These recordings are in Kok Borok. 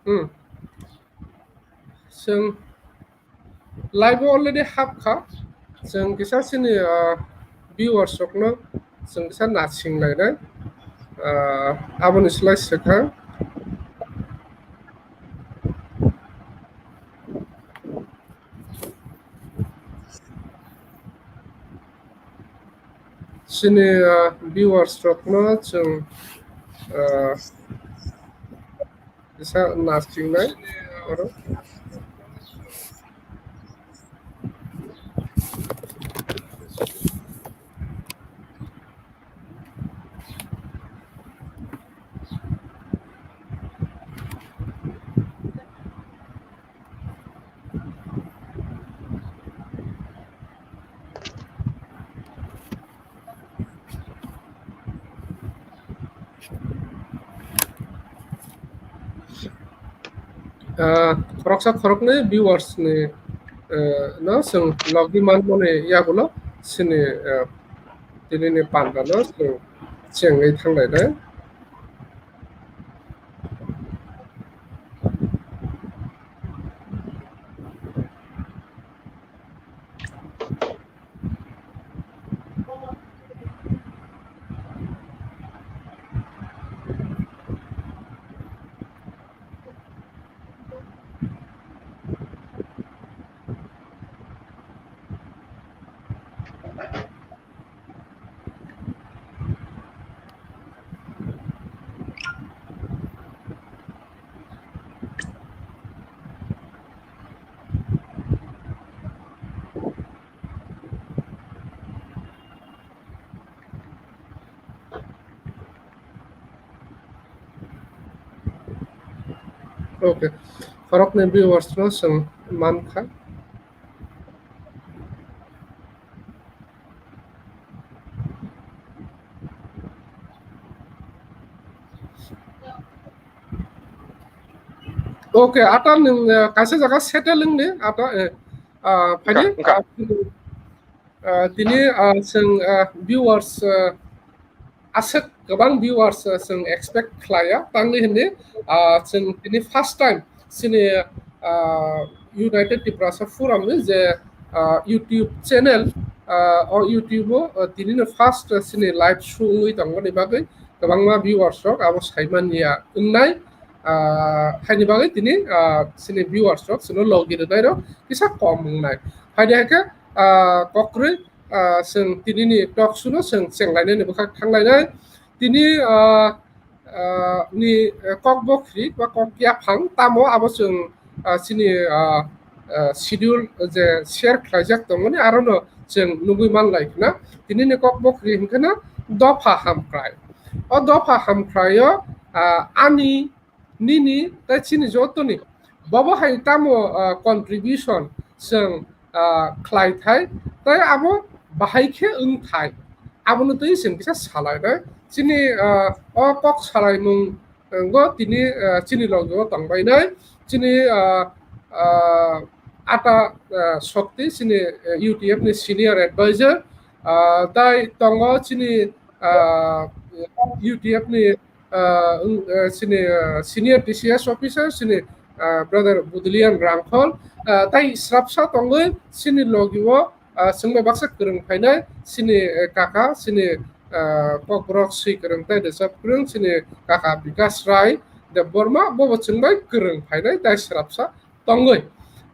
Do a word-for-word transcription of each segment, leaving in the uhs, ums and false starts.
Hmm. Chwng live o already hap kha. Chwng kisa chini, ah, viewers rokno chwng kisa nasing lainai. Ah, aboni slai swkang. Chini, ah, viewers rokno chwng, ah, kisa nasing nai oro. Ah, khoroksa khoroknwi viewers ni, eh, no chwng logi manmani yagulo chini, eh, tinini panda no chwng chengwi thanglainai. Okay. Khoroknwi viewers no chwng mankha. Okay, ata nwng, eh, kaisa jaga settle wngdi, ata, eh, ah, phaidi, wngkha. Ah, tini, ah, chwng, ah, viewers, ah, aswk kwbang viewers, ah, chwng expect khlaiya, tangwi hwnwi, ah, chwng tini first time chini, ah, United Tiprasa Forum ni je, ah, YouTube channel, ah, o YouTube o, ah, tini no first, ah, chini live show wngwi tongmani bagwi kwbangma viewers rok abo saimanya wngnai, ah, haini bagwi tini, ah, chini viewers rok chwngno logi rwnairok kisa kom wngnai. Haini hai khe, ah, kokrwi, ah, chwng tinini talk show no chwng chenglainani bwkhak thanglainai. Tini, ah, ah, ni, eh, kok bokhri ba kok yaphang tamo abo chwng, ah, chini, ah, ah, schedule je share khlaijak tongmani arono chwng nugwi manlai khna. Tinini kok bokhri hwnkhe na dopha hamkrai. O dopha hamkraio, ah, ani nini tei chini jotoni bobo hai tamo, ah, contribution chwng, ah, khlai thai tei abo bahai khe wng thai, abono twi chwng kisa salai nai. Chini, ah, o kok salaimung, ah, go tini, ah, chini logi o tongbai nai. Chini, ah, ah, ata, ah, Shakti chini, ah, U T F ni senior advisor, ah, tai tongo chini, ah, U T F ni ah, wng, ah, chini, ah, senior T C S officer, chini, ah, brother Budilian Rangkhol, ah, tai srapsa tongwi chini logi o, ah, chwng bai baksa kwrwng phainai, chini, eh, kaka, chini, ah, kokborok swi kwrwng tei rwchap kwrwng, chini kaka Bikas Rai Debbarma, bobo chwng bai kwrwng phainai tai srapsa tongwi.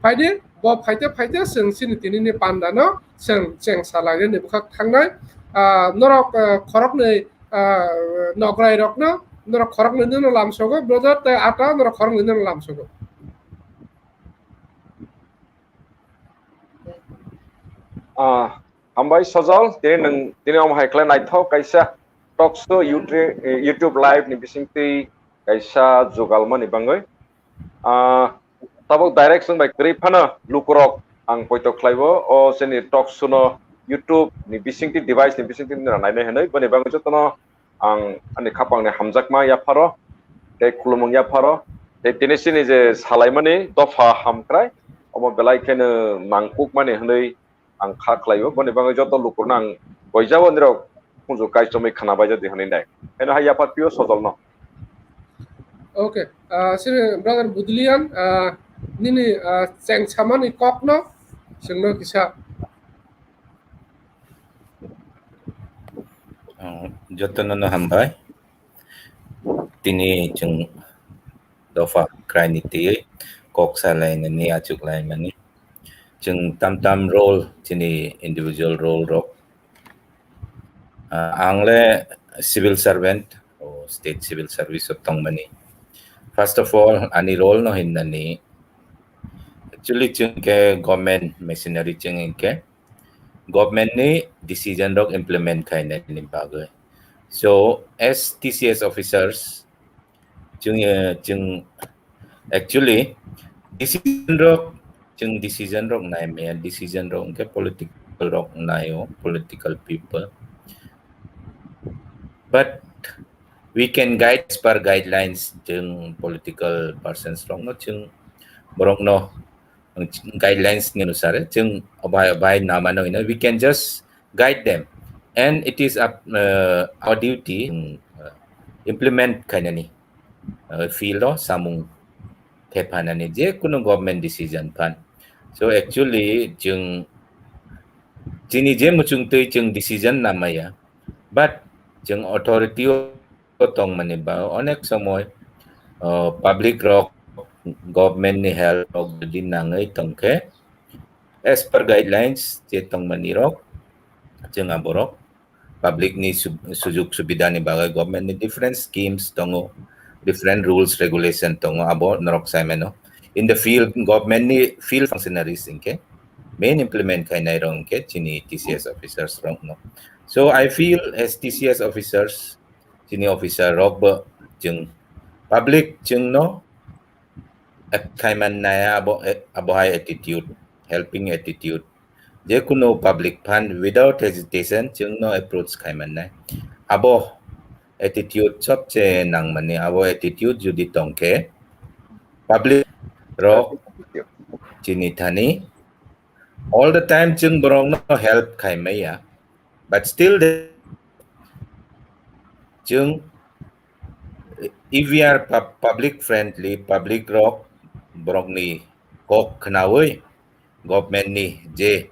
Phaidi, bo phaite phaite chwng chini tinini panda no chwng chengsa lainani bwkhak thangnai. Ah, norok, ah, khoroknwi, ah, nokrai rokno, norok khoroknwi no lamsogo, brother tei ata norok khoroknwi no lamsogo. Ah, hambai Sojol, tini nwng, tini omo hai khlai naithok kaisa talk show YouTube, eh, YouTube live ni bisingtwi kaisa jugalmani bangwi. Ah, tabuk direct chwng bai kwrwi phano lukurok ang poito khlaibo, o chini talk show no YouTube ni bisingtwi, device ni bisingtwi nini nainai hwnwi, boni bagwi jotono ang ani khapangni hamjakma yapharo tei khulumung yapharo tei tini chini je salaimani dopha hamkrai, omo belai kheno nangkukmani hwnwi ang kha khlaio, boni bagwi joto lukurno ang goijabo nirok khunju kaichomwi khwnabaijadi hwnwi nai. Haino hai yapha phio Sojolno. Okay, ah, sini brother Budlian, ah, nini, ah, cheng samani kokno chwngno kisa. Ah, jotono no hambai. Tini chwng dopha kraini twiwi kok salainani achuklaimani. Chwng tam tam role, chini individual role rok. Ah, ang le civil servant, o state civil service o tongmani. First of all, ani role no hinnani, actually, chwng khe government machinery chwng hinkhe government ni decision rok implement khainani bagwi. So, as T C S officers, chwng, eh, chwng actually decision rok, chwng decision rok nai maya, decision rok hinkhe political rok naio, political people. But we can guide as per guidelines, chwng political persons rokno chwng borokno guidelines ni anusare chwng obai obai namano hino, we can just guide them, and it is up, uh, our duty, uh, implement khainani, uh, field o samung thephanani je kunu government decision phan. So actually chwng chini je muchungtwi chwng decision namaya, but chwng authority o tongmani ba onek somoi, uh, public rok government ni help rok jodi nangwi tongkhe, as per guidelines je tongmani rok, chwng aborok public ni su-, sujuk subida ni bagwi government ni different schemes tongo, different rules regulation tongo, abo norok sai mano. In the field, government ni field functionaries hinkhe main implement khainai rok hinkhe chini T C S officers rok no. So I feel as T C S officers, chini officer rok bo chwng public chwngno khaiman naya abo, abo hai attitude, helping attitude. Je kunu public phan without hesitation chwngno approach khaiman nai. Abo attitude sobse nangmani, abo attitude jodi tongkhe public rok chini thani all the time chwng borokno help khaimaya, but still they, chwng, if we are pub-, public friendly, public rok borokni kok khnawi government ni je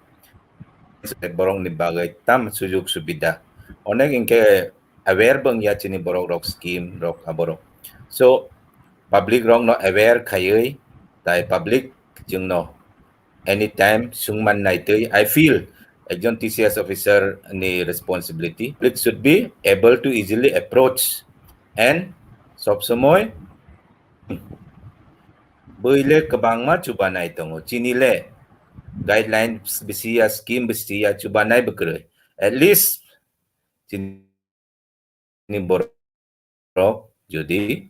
borokni bagwi tam sujuk subida onek hinkhe aware bwngya chini borok rok scheme rok aborok. So public rokno aware khaiwi tai public chwngno anytime sungman naitwi, I feel ekjon T C S officer ni responsibility, it should be able to easily approach and sob somoi bwile kwbangma chubanai tongo. Chini le guidelines bisi ya, scheme bisi ya, chubanai bwkrwi. At least chini borok jodi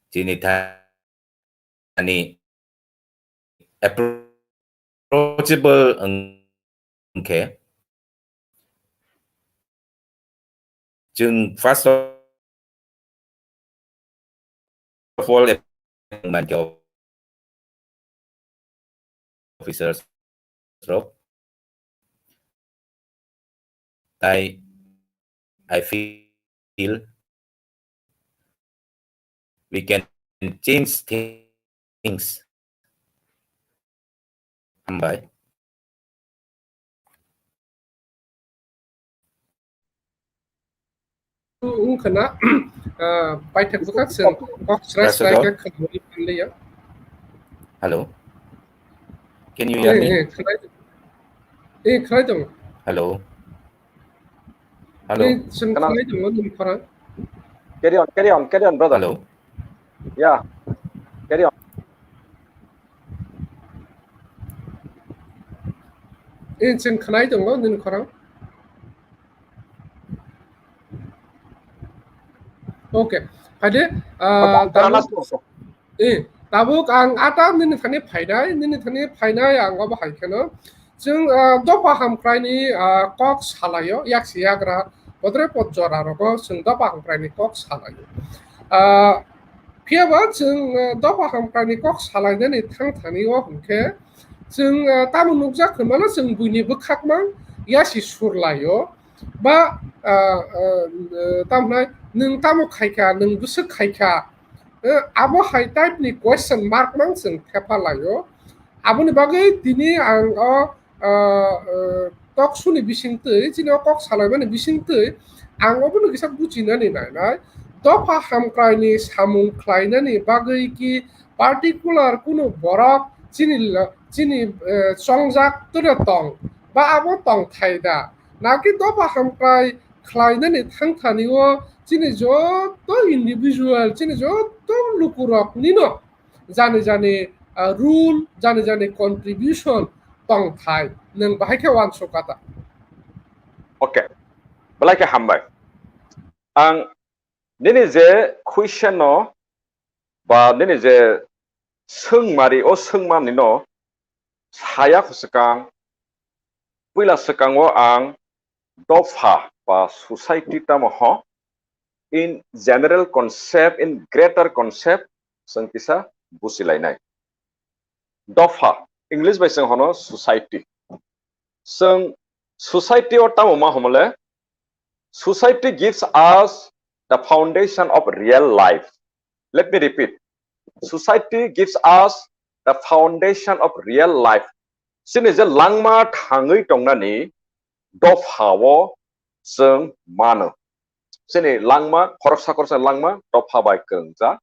chini thani approachable wngkhe, chwng first of all, officers rok, tai I feel we can change things. Hambai. Wngkha na, ah, paithak bwkhak chwng kok srai srai khe khwlaiwi manliya. Hello. Can you hear me? Eh, eh, khwnai-, eh, khwnai tongo. Hello. Hello. Eh, chwng khwnai tongo nini khorang. Carry on, carry on, carry on, brother. Hello. Yeah. Carry on. Eh, chwng khwnai tongo nini khorang. Okay. Phai de, ah, tabuk, eh, tabuk ang ata nini thani phainai, nini thani phainai ang obo hai kheno. Chwng, ah, dopha hamkraini, ah, kok salaio, yaksi yagra, podre pod jora rogo chwng dopha hamkraini kok salaio. Ah, phiyaba chwng, ah, dopha hamkraini kok salainani thang thani o hwnkhe, chwng, ah, tamo nukjak hwnmano chwng buini bwkhakmang yasi surlaio. Ba, ah, ah, ah, tamo hwnai, nwng tamo khaikha, nwng bwswk khaikha, Abo hai type ni question mark mang chwng thepa laio. Aboni bagwi tini ang o, ah, ah, talk show ni bisingtwi, chini o kok salaimani bisingtwi ang obono kisa bujinani nainai. Dopha hamkraini samung khlainani bagwi ki particular kunu borok chini la-, chini, eh, chongjak tore tong ba abo tong thai da? Naki dopha hamkrai khlainani thangthani o chini joto individual, chini joto lukurok nino jani jani, ah, rule, jani jani contribution tong thai, nwng bahai khe uansuk kata. Okay, belai khe hambai. Ang nini je question no ba nini je swngmari o swngmani no saya kho swkang, puila swkango ang dopha ba society tamo ho in general concept, in greater concept, chwng kisa bujilainai. Dopha, English bai chwng hono society. Chwng society o tamo ma homole, society gives us the foundation of real life. Let me repeat. Society gives us the foundation of real life. Chini je langma thangwi tongnani dopha o chwng mano. Chini langma, khoroksa khoroksa langma dopha bai kwrwngjak.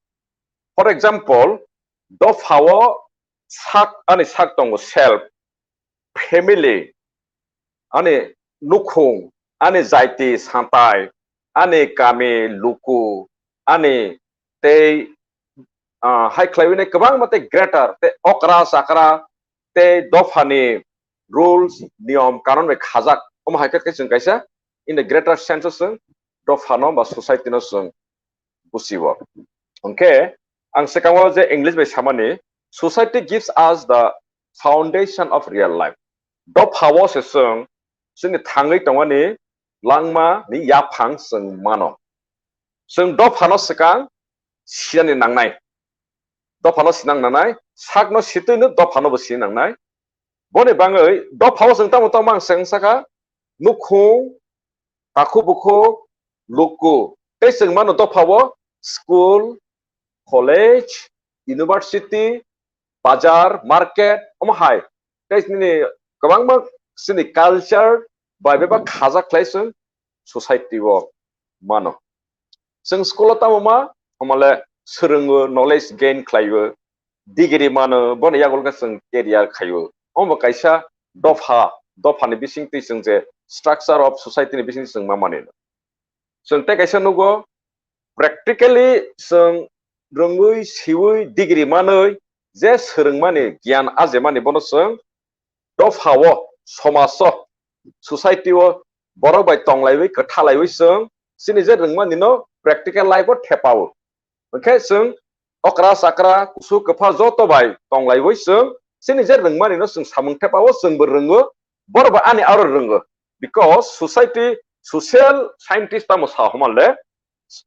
For example, dopha o sak, ani sak tongo self, family, ani nukhung, ani jaiti santai, ani kami luku, ani tei, ah, hai khlaiwi nai kwbangma tei greater, tei okra chakra, tei dophani rules, niyom, kanon bai khajak. Omo hai khe chwng kaisa in the greater sense o chwng dophano ba society no chwng bujiwo. Hwnkhe ang swkango je English bai samani, society gives us the foundation of real life. Dopha o se chwng chini thangwi tongmani langma ni yaphang chwng mano. Chwng dophano swkang sinani nangnai. Dophano sinang nangnai, sakno sitwino dophano bo sini nangnai. Boni bangwi dopha o chwng tamo tamo ang chwng saka, nukhung, takhuk bukhuk, luku. Tei chwng mano dopha o school, college, university, bazar, market, omo hai. Tei nini kwbangma chini culture bai bebak khajak khlai chwng society o mano. Chwng school o tamo ma, homole swrwngo, knowledge gain khlaio, degree mano, boni yagulo khe chwng career khaio. Omo kaisa dopha, dophani bisingtwi chwng je structure of society ni bisingtwi chwng ma mani. Chwng tei kaisa nugo, practically chwng rwngwi, siwi, degree manwi, je swrwngmani, giyan ajemani, bono chwng dopha o, somaj o, society o borok bai tonglaiwi, kwthalaiwi chwng chini je rwngmani no practical life o thepao. Hwnkhe chwng okra chakra, kusu kwpha joto bai tonglaiwi chwng chini je rwngmani no chwng samung thepao, chwngbo rwngo, borok bo ani aro rwngo. Because society, social scientist tamo sa homa le,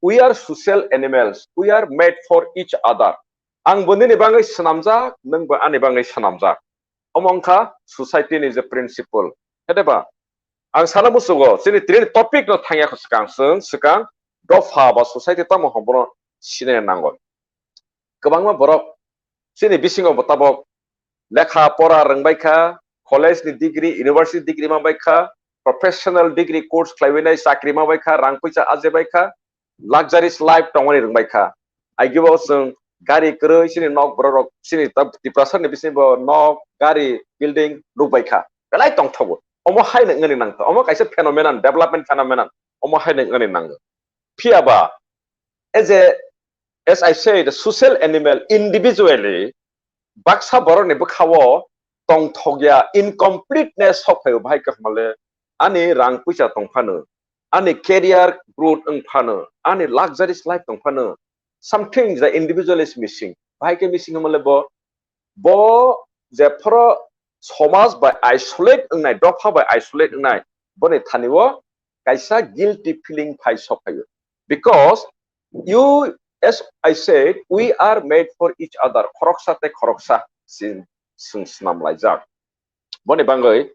we are social animals, we are made for each other. Ang bo nini bangwi swnamjak, nwng bo ani bangwi swnamjak. Omo wngkha society ni je principle. Hede ba? Ang sana musugo, chini tini topic no thangya kho swkang, chwng swkang dopha ba society tamo hwn bono sinai nango. Kwbangma borok chini bisingo bo tabok lekha pora rwngbai kha, college ni degree, university degree ma bai kha, professional degree course khlaiwi nai chakri ma bai kha, rang puisa aje bai kha, luxurious life tongmani rwngbai kha. Aigibo chwng gari kwrwi chini nok borok rok chini ta-, Tiprasa ni bisingo nok, gari, building nukbai kha. Belai tongthogo. Omo hai nang wngani nangtho. Omo kaisa phenomenon, development phenomenon. Omo hai nang wngani nango. Phiya ba, as a, as I say, the social animal, individually, baksa borokni bwkhao tongthokya, incompleteness sok phaio, bahai khe hwnmale, ani rang puisa tong phano, ani career growth wng phano, ani luxurious life tong phano, something the individual is missing. Bahai khe missing hwnmale bo, bo jephoro somaj bai isolate wngnai, dopha bai isolate wngnai, boni thani o kaisa guilty feeling phai sok phaio. Because you, as I said, we are made for each other. Khoroksa tei khoroksa sin-, sing snam laijak. Boni bangwi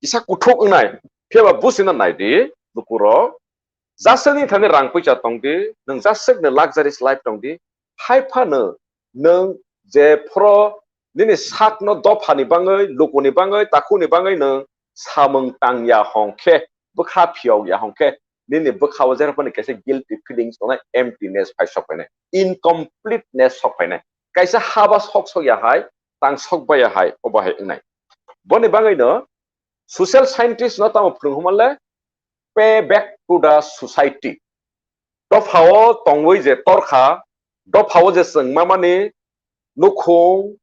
kisa kuthuk wngnai, phiya ba buchina nai di, lukurok. Jaswkni thani rang puisa tong di, nwng jaswkni luxurious life tong di, Hai phano nwng je phoro nini sakno dophani bangwi, lukuni bangwi, takhukni bangwi nwng samung tangya hwnkhe, bwkha phiyokya hwnkhe, nini bwkhao jera phani kaisa guilty feelings tongnai, emptiness phai sok phainai, incompleteness sok phainai, kaisa haba sok sok ya hai, tang sok baya hai, obo hai wngnai. Boni bangwi no social scientist no tamo phwrwng hwnmale pay back to the society. Dophao tongwi je torkha, dophao je chwng mamani nukhung,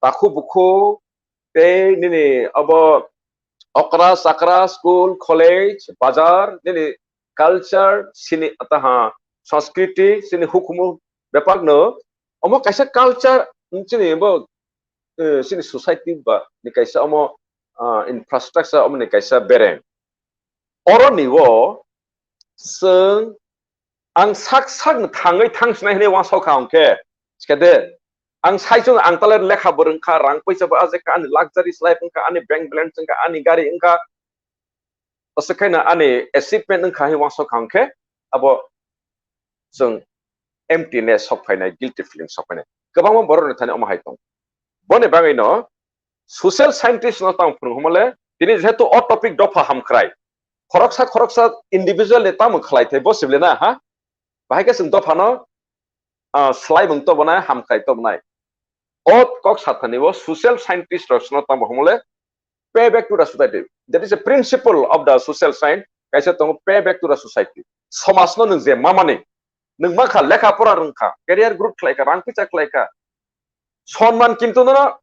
takhu bukhu, tei nini abo okra chakra, school, college, bazar, nini culture, sini ataha sanskriti, sini hukumu bepakno, omo kaisa culture, chini bo, eh, chini society ba ni kaisa omo, ah, infrastructure omo ni kaisa bereng. Oroni o chwng ang sak sak thangwi thangsinai hinwi uansukha hwnkhe, sikade ang saichung ang tale lekha bo rwngkha, rang poisa bo ajekha, ani luxurious life wngkha, ani bank balance wngkha, ani gari wngkha, aswk khaino ani achievement wngkha hinwi uansukha hwnkhe, abo chwng emptiness sok phainai, guilty feeling sok phainai. Kwbangma borokni thani omo hai tong. Boni bagwino social scientist no tamo phwrwng hwnmale, tini jehetu o topic dopha hamkrai, khoroksa khoroksa individual ni tamo khlai thai bo sibole na ha, bahai khe chwng dophano, ah, swlaimung tobonai, hamkrai tobonai. O kok sathani o social scientist rok no tamo hwnmale, pay back to the society. That is a principle of the social science. Kaisa tongo pay back to the society. Somaj no nwng je mamani, nwng mankha lekha pora rwngkha, career growth khlaikha, rang pisa khlaikha, sonman kintu nono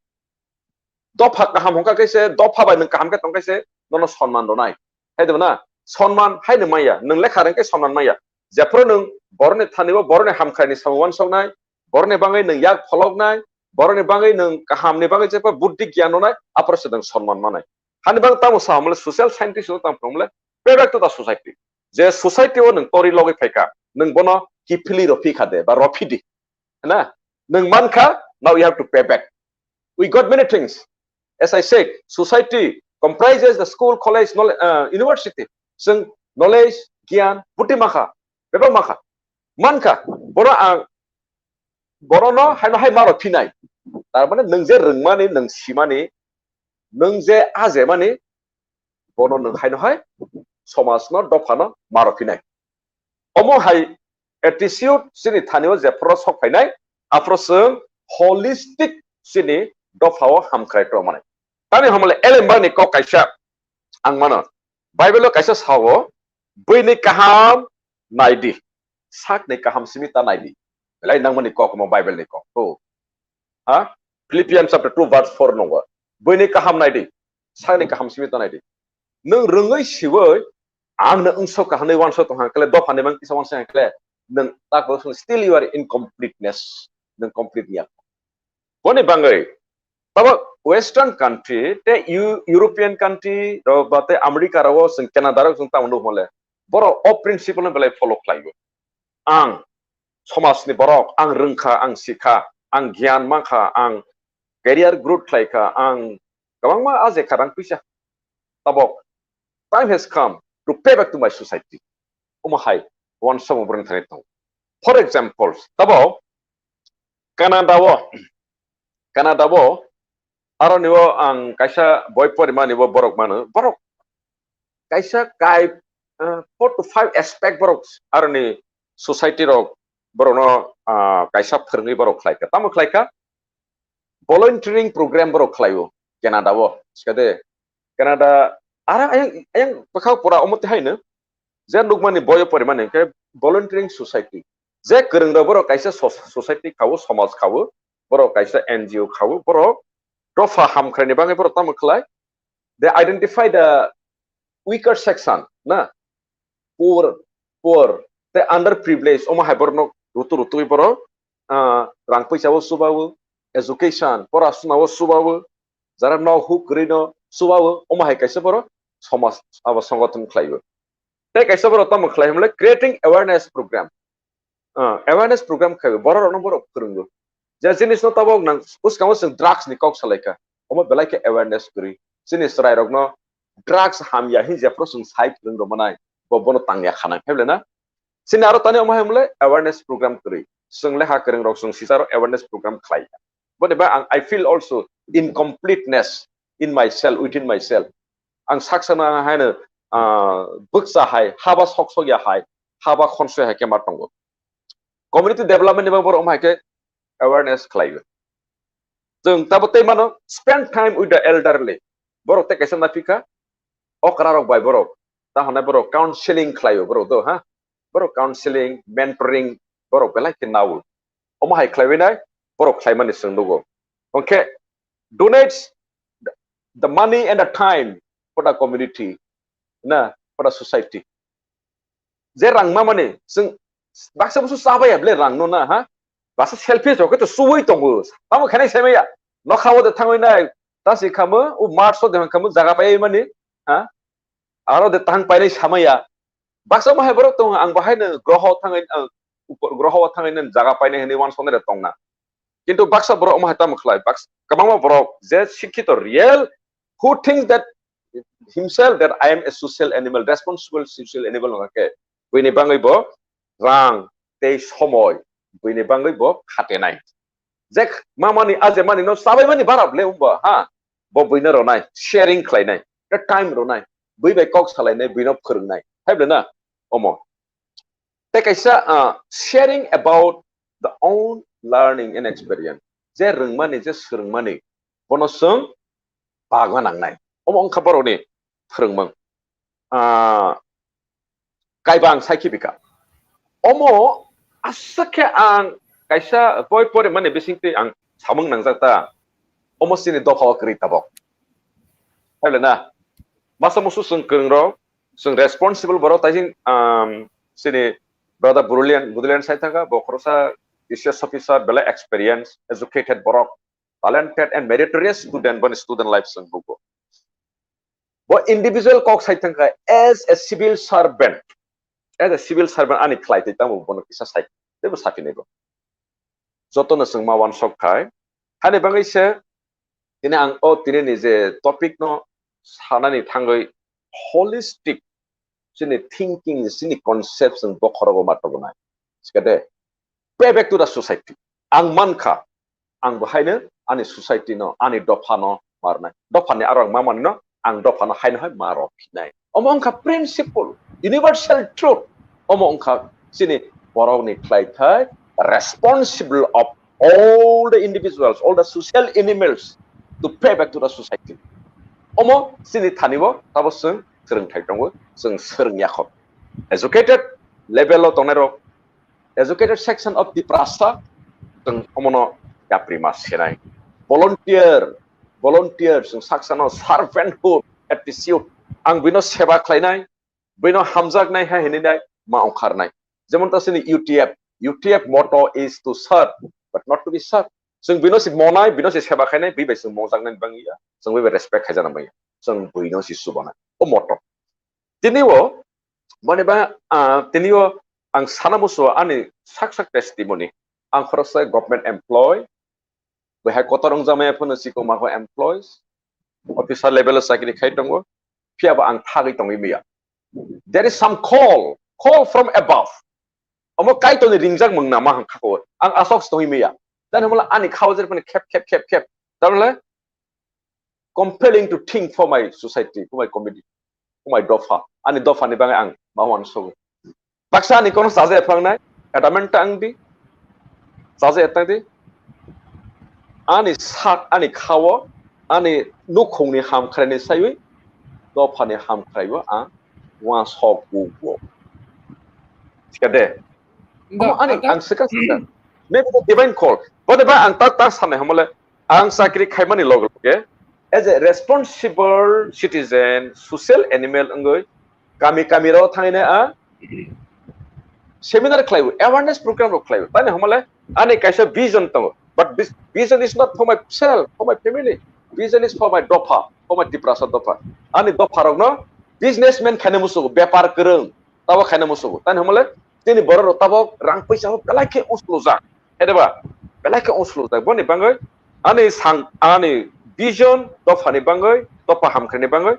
dopha kaham hwnkha khe se, dopha bai nwng kaham khe tong khe se nono sonman rwnai. Hai de na? Sonman hai nwng maya, nwng lekha rwng khe sonman maya. Jephuru nwng boroni thani o boroni hamkrai ni samung uansuknai, boroni bagwi nwng yak pholoknai, boroni bagwi nwng kaham ni bagwi jephru buddhi gyan rwnai, aphuru se nwng sonman manai. Hani bagwi tamo sa hwnmale social scientist no tamo hwnmale pay back to the society. Je society o nwng tori logwi phaikha, nwng bono kiphilwi rw phi kha de ba rw phi di. Na, nwng mankha, now you have to pay back. We got many things. As I said, society comprises the school, college, knowle-, uh, university. Chwng knowledge, gyan, buddhi mankha, bebak mankha. Mankha, bono ang, bono no haino hai maro phinai. Tar mane nwng je rwngmani, nwng simani, nwng je ajemani, bono nwng haino hai somaj no, dopha no maro phinai. Omo hai attitude chini thani o jephuru sok phainai, aphuru chwng holistic chini dopha o hamkrai tong mani. Tani hwnmale Ellen White ni kok kaisa ang mano. Bible o kaisa sao, "Buini kaham nai di, sakni kaham simi ta nai di." Belai nangmani kok omo Bible ni kok. To, ha? Philippians chapter two verse four nungo. "Buini kaham nai di, sakni kaham simi ta nai di." Nwng rwngwi siwi ang no wngso kahanwi uansuk tong hang kle, dopha ni mang kisa uansuk hang kle, nwng tak bo still you are incompleteness, nwng complete ya. Boni bagwi tabo western country te Eu-, European country rok ba te America rok, chwng Canada rok chwng tamo nuk mole, borok o principle no belai follow khlai o. Ang somaj ni borok, ang rwngkha, ang sikha, ang gyan mankha, ang career growth khlaikha, ang kwbangma ajekha rang pisa. Tabok, time has come to pay back to my society. Omo hai, wan samo borok thani tong. For example, tabok, Canada o, Canada o, aroni o ang kaisa boi porimani bo borok mano, borok kaisa kai, eh, four to five aspect borok aroni society rok borokno, ah, kaisa phwrwngwi borok khlaikha. Tamo khlaikha? Volunteering program borok khlaio Canada o. Sikade Canada, ara ayang, ayang bwkha pura omo twi haino je nukmani boyo porimani hwnkhe volunteering society. Je kwrwng rok borok kaisa so-, society khawo, somaj khawo, borok kaisa N G O khawo, borok dopha hamkrai ni bagwi borok tamo khlai? They identify the weaker section, na? Poor, poor, the underprivileged, omo hai borokno rutu rutui borok, ah, rang puisa o chubawo, education, pora suna o chubawo, jara nok huk kwrwi no chubawo, omo hai kaisa borok somaj abo songothon khlaiwi. Tei kaisa borok tamo khlai hwnmale creating awareness program. Ah, awareness program khai borok rokno borok phwrwngo. Je jinis no tabok nang bwskango chwng drugs ni kok salaikha. Omo belai khe awareness kwrwi. Chini chwrai rokno drugs hamya hin jephru chwng sai phwrwng rwmanai, bo bono tangya khanai. Heble na? Chini aro tani omo hai hwnmale awareness program kwrwi. chwng lekha kwrwng rok chwng sijaro awareness program khlai. Boni ba ang, I feel also incompleteness in myself, within myself. Ang sak sakno ang haino, ah, bwkcha hai, haba sok sok ya hai, haba khonsoi hai khe ma tongo. Community development ni bagwi borok omo hai khe awareness khlai o. Chwng tabo tei mano, spend time with the elderly. Borok tei kaisa naphikha, okra rok bai borok, ta hwnai borok counseling khlai o borok do, ha? Borok counseling, mentoring, borok belai khe nao. Omo hai khlaiwi nai, borok khlaimani chwng nugo. Hwnkhe, donates the money and the time for the community, na, for the society. Je rang mamani, chwng baksa busu chabaya ble rang no na, ha? Baksa selfish rok khe to suwi tongo. Tamo khenai sai maya. Nokha o de thangwi nai, ta si khamu, u Mars o de khamu, jaga pai mani, ha? Aro de tang painai samaya. Baksa bahai borok tongo, ang bahai no groho thangwi, ang upor groho o thangwi nang jaga painai hwnwi uansuknai rok tongna. Kintu baksa borok omo hai tamo khlai, baksa kwbangma borok je sikhito real, who thinks that himself that I am a social animal, responsible social animal hwnkha khe, buini bangwi bo rang tei somoi buini bangwi bo khatenai. Je mamani, a je mani no chabai mani bara ble wngba, ha? Bo buino ronai, sharing khlainai, tei time ronai, bui bai kok salainai, buino phwrwngnai. Hai ble na? Omo. Tei kaisa, ah, sharing about the own learning and experience. Je rwngmani, je swrwngmani, bono chwng bagna nangnai. Omo wngkha borokni phwrwngmung. Ah, kaiba ang saikhe bika. Omo aswk khe ang kaisa boi porimani bisingtwi ang samung nangjak ta. Omo chini dopha o kwrwi tabok. Hai le na? Masa musu chwng kwrwng rok, chwng responsible borok, taising, um, chini brother Burulian, Budulian sai thangkha, bo khoroksa I C S officer, belai experience, educated borok, talented and meritorious student, boni student life chwng bugo. Bo individual kok sai thangkha, as a civil servant, as a civil servant ani khlai twi tamo bono kisa sai, teibo saphinai bo. Jotono chwng ma uansuk khai, hani bangwi se tini ang o tini ni je topic no sanani thangwi holistic chini thinking, chini concept chwng bokhorogo ma tubunai. Sikade, pay back to the society. Ang mankha, ang bo haino ani society no, ani dopha no marnai. Dopha ni aro ang mamani no, ang dopha no haino hai ma rok phinai. Omo wngkha principle, universal truth. Omo wngkha chini borok ni khlai thai responsible of all the individuals, all the social animals to pay back to the society. Omo chini thani bo tabo chwng swrwngthai tongo, chwng swrwng yakho. Educated level o tongnai rok, educated section of Tiprasa, chwng omono yapri ma senai. Volunteer, volunteer, chwng saksano servanthood attitude, ang bino seba khlainai, bino hamjaknai hai hinwi nai ma ongkharnai. Jemon ta chini U T F, U T F motto is to serve, but not to be served. Chwng bino si monai, bino si seba khainai, bini bai chwng mongjaknai bangya, chwng bini bai respect khaijana bangya, chwng bino si subanai. O motto. Tini o, mane ba, ah, tini o ang sana musu ani sak sak testimony. Ang khoroksa government employee, bai hai kotor wngjakmaya phano chikon ma employees, officer level o chakri khai tongo, phiya bo ang thagwi tongwi maya. There is some call, call from above. Omo Kaitorni ringjak mung nama hang khako. Ang asok tongwi maya. Dan hamla ani khao jer phano khep, khep, khep, khep. Tamle compelling to think for my society, for my community, for my dopha. Ani dopha ni bagwi ang ma uansukgo. Baksa ani kono chaja ephangnai, adamant ta ang di, chaja etang di. Ani sak, ani khao, ani nukhungni hamkhraini saiwi, dophani hamkhraio ang uansukgo. Sikade. Omo ani ang swkang swkang. Maybe the divine call. Bode ba ang tak tak sanai hamole, ang chakri khaimani loge loge, as a responsible citizen, social animal wngwi, kami kami rok thanginai a seminar khlaiwi, awareness program rok khlaiwi. Tani hamole ani kaisa vision tongo. But this vision is not for myself, for my family. Vision is for my dopha, for my Tiprasa dopha. Ani dopha rokno businessman khaina musugo, bepar kwrwng, tabo khaina musugo. Tani hamole tini borok rok tabok rang puisa belai khe uslujak. Edeba belai khe uslujak. Boni bagwi ani sang, ani vision dophani bagwi, dopha hamkhrani bagwi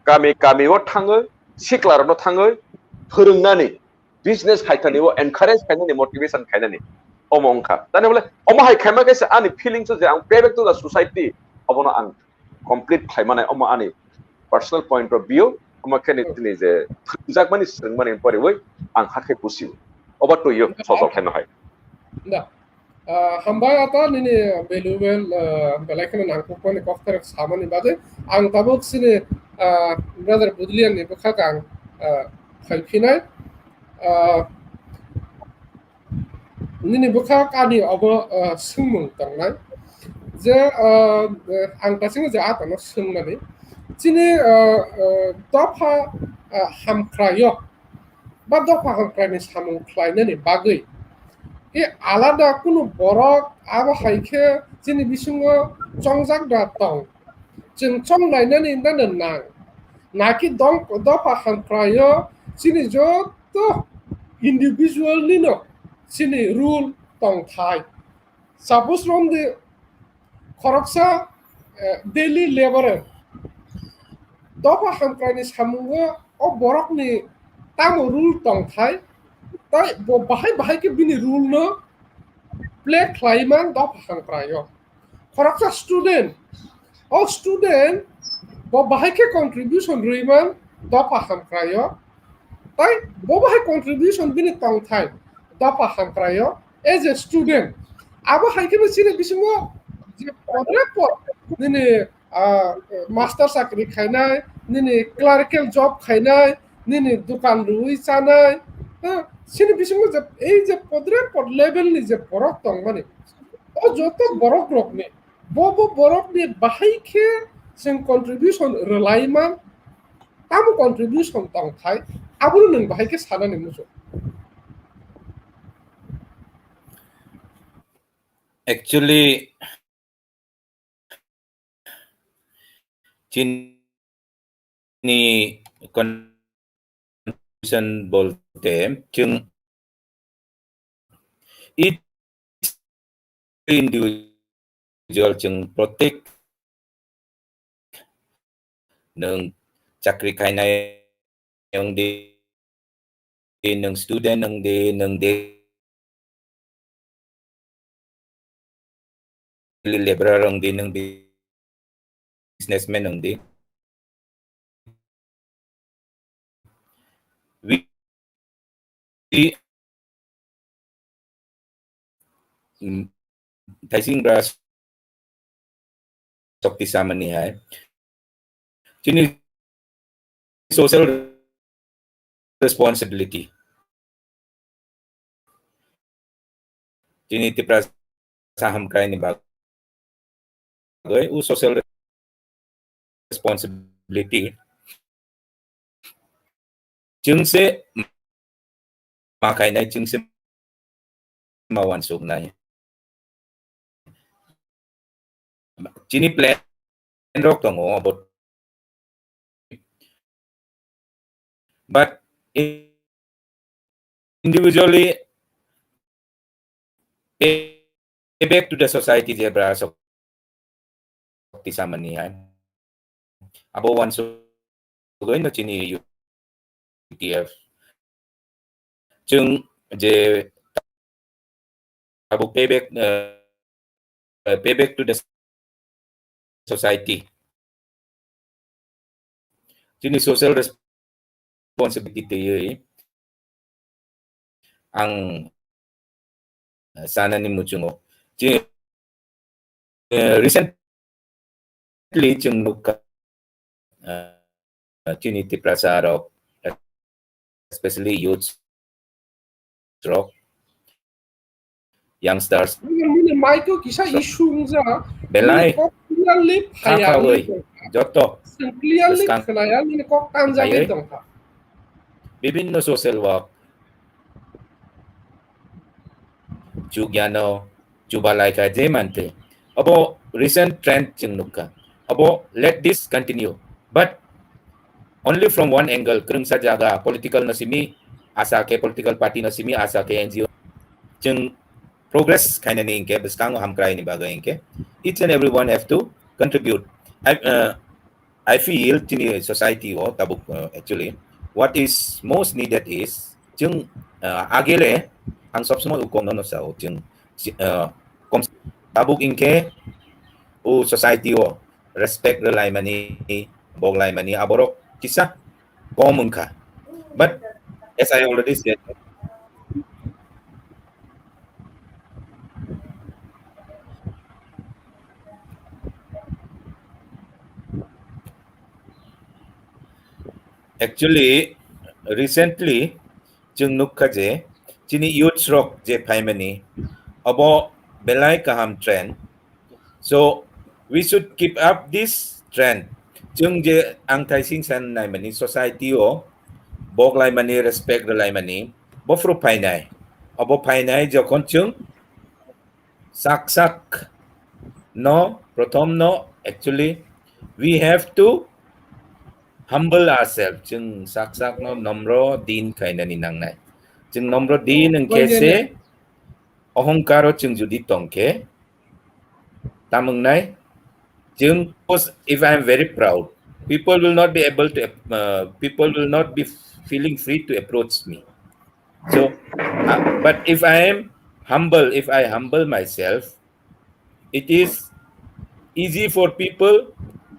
kami kami o thangwi, sikla rokno thangwi phwrwngnani, business khaithani o encourage khainani, motivation khainani. Omo wngkha. Tani bole, omo hai khaima kaisa ani feelings o je ang pay back to the society, obono ang complete khlaimani, omo ani personal point of view, omo khe ni tini je thwngjakmani, swrwngmani poriwi ang hakhe busiwo. Over to you, sojok khaino hai. Da. Ah, hambai ata nini valuable, ah, belai kheno nangkukmani kokthai samani bagwi. Ang tabuk sini, ah, brother Budlian ni bwkhak ang, ah, phaiphinai. Ah, nini bwkhak ani obo, ah, swngmung tongnai. Je, ah, ang kasingo je atano swngnani. Chini, ah, ah, dopha, ah, hamkraio. Ba dopha hamkraini samung khlainani bagwi. E alada kunu borok abo hai khe chini bisingo chongjak da tong. Chwng chonglainani nano nang. Naki dong-, dopha hamkraio chini joto individual nino chini rule tongthai. Suppose romdi khoroksa, eh, daily laborer. Dopha hamkraini samungo o borokni tamo rule tongthai, tai bo bahai bahai khe bini rule no play khlai man dopha hamkraio. Khoroksa student, o student bo bahai khe contribution rwi man dopha hamkraio. Tai bo bahai contribution bini tongthai dopha hamkraio as a student. Abo hai kheno chini bisingo je podre pod nini, ah, master chakri khainai, nini clerical job khainai, nini dukan rwi chanai, ha, chini bisingo je ei je podre pod level ni je borok tongmani, o joto borok rokni, bo bo borokni bahai khe chwng contribution rwlai man, tamo contribution tongthai, abono nwng bahai khe sanani muchung. Actually, chini contribution bolte chwng each individual chwng protect nwng chakri khainai wng di, nwng student wng di, nwng di daily laborer wng di, nwng businessman wng di. Wi-, wi-, mm, thaising bra sokti samani hai. Chini social responsibility. Chini Tiprasa hamkraini bagwi u social responsibility chwngse ma khainai, chwngse ma wansuknai. Chini plan rok tongo, but, but individually pay, pay back to the society je bra sok tisamani hai. Abo wansugwi no chini U T F. Chwng je abo pay back, eh, pay back to the society. Chini social responsibility twiwi ang sanani muchungo. Chi, eh, recently chwng nukha, eh, chini Tiprasa rok, especially youths rok, youngsters. Nini, nini mic-o kisa issue wngjak. Belai. Nini kok clearly phaya. Joto. Chwng clearly khwnaya, nini kok tanjagwi tongkha. Bibinno social work. Chugyano, chubalai kha je mantwi. Abo recent trend chwng nukha. Abo let this continue. But only from one angle, kwrwngsa jaga, political no simi, asa khe political party no simi, asa khe N G O. Chwng progress khainani hinkhe bwskango hamkraini bagwi hinkhe each and everyone have to contribute. I, uh, I feel chini society o tabuk, uh, actually what is most needed is chwng, uh, agele ang sob somoi ukong no no sao chwng Si-, uh, kom-, tabuk hinkhe o society o respect rwlaimani, boklaimani aborok kisa kom wngkha. But as I already said, actually, recently, chwng nukha je, chini youths rok je phaimani, abo belai kaham trend. So, we should keep up this trend. Chwng je ang thaising san naimani society o, boklaimani, respect rwlaimani, bophuru phainai. Abo phainai jokhon chwng sak sak no, prothom no, actually, we have to humble ourselves. Chwng sak sak no nomro din khainani nangnai. Chwng nomro din wngkhe se ohongkaro chwng judi tongkhe, tamwngnai, chwng, if I am very proud, people will not be able to, uh, people will not be feeling free to approach me. So, uh, but if I am humble, if I humble myself, it is easy for people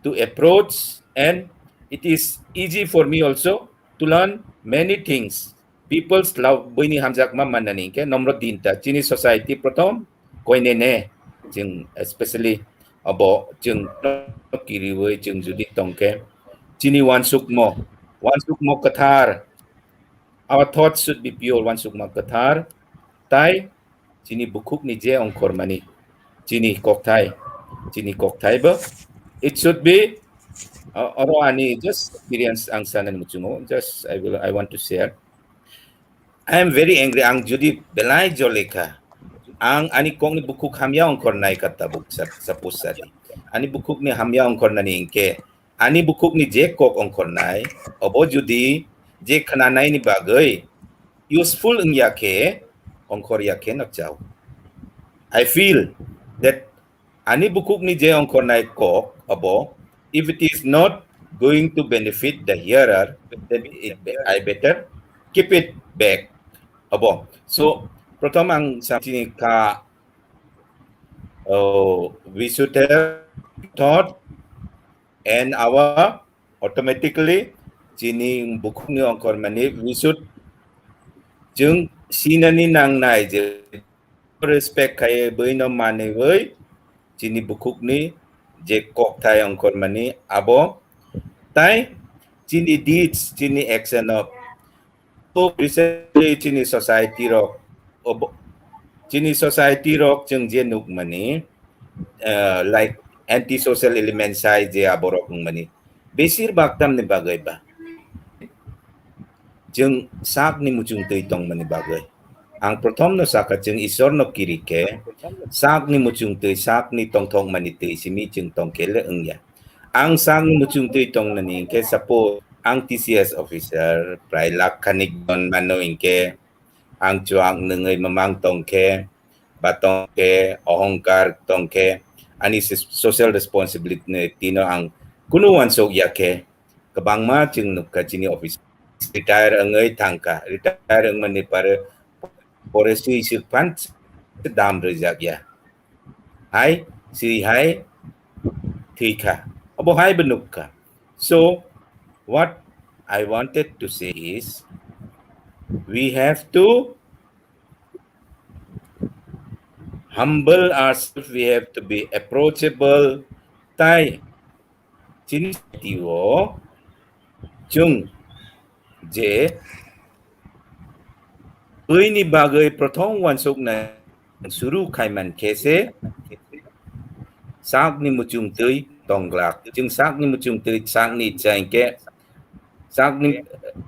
to approach, and it is easy for me also to learn many things. People's love, buini hamjakma mannani hinkhe nomro dinta, chini society prothom koinene, chwng especially abo chwng kiriwi chwng judi tongkhe, chini wansukmo, wansukmo kwthar, our thoughts should be pure, wansukma kwthar, tai chini bukhukni je ongkhormani, chini kokthai, chini kokthai bo, it should be, uh, oro ani just experience ang sanani muchungo, just I will, I want to share. I am very angry. Ang judi belai jolekha, ang ani kokni bukhuk hamya ongkhornai kha tabuk, sup-, suppose sadi. Ani bukhukni hamya ongkhornani hinkhe, ani bukhukni je kok ongkhornai, obo judi je khnanaini bagwi useful wngya khe, ongkhor ya khe no chao. I feel that ani bukhukni je ongkhornai kok abo, if it is not going to benefit the hearer, then it, I better keep it back. Abo. So, prothom ang samsini kha, oh, we should have thought and our automatically chini bukhukni ongkhormani we should chwng sinani nangnai je respect khai buino manwi chini bukhukni je kokthai ongkhormani abo tai chini deeds, chini action of recently chini society rok, obo-, chini society rok chwng je nukmani, eh, like anti social element sai je aborok wngmani. Besir bak tamni bagwi ba? Chwng sakni muchung twi tongmani bagwi. Ang prothom no sakha chwng Isor no kiri khe sakni muchung twi, sakni tongthokmani twi simi chwng tongkhe le wngya. Ang sakni muchung twi tongnani hinkhe suppose ang T C S officer prai lakh khanik don mano hinkhe ang chuak nungwi mamang tongkhe, ba tongkhe, ohongkar tongkhe, ani sis-, social responsibility no ang kunu wansuk ya khe, kwbangma chwng nukha chini office retire wngwi thangkha, retire wngmani pare, pore swi swk phan dam rwjak ya. Hai, swi hai, thwi kha. Obo hai bo nukha. So, what I wanted to say is, we have to humble ourselves, we have to be approachable. Tai chini tio chung je buini bagwi prothom wansukna suru khaiman khe se sakni muchung twi tonglak. Chwng sakni muchung twi sakni chai khe sakni,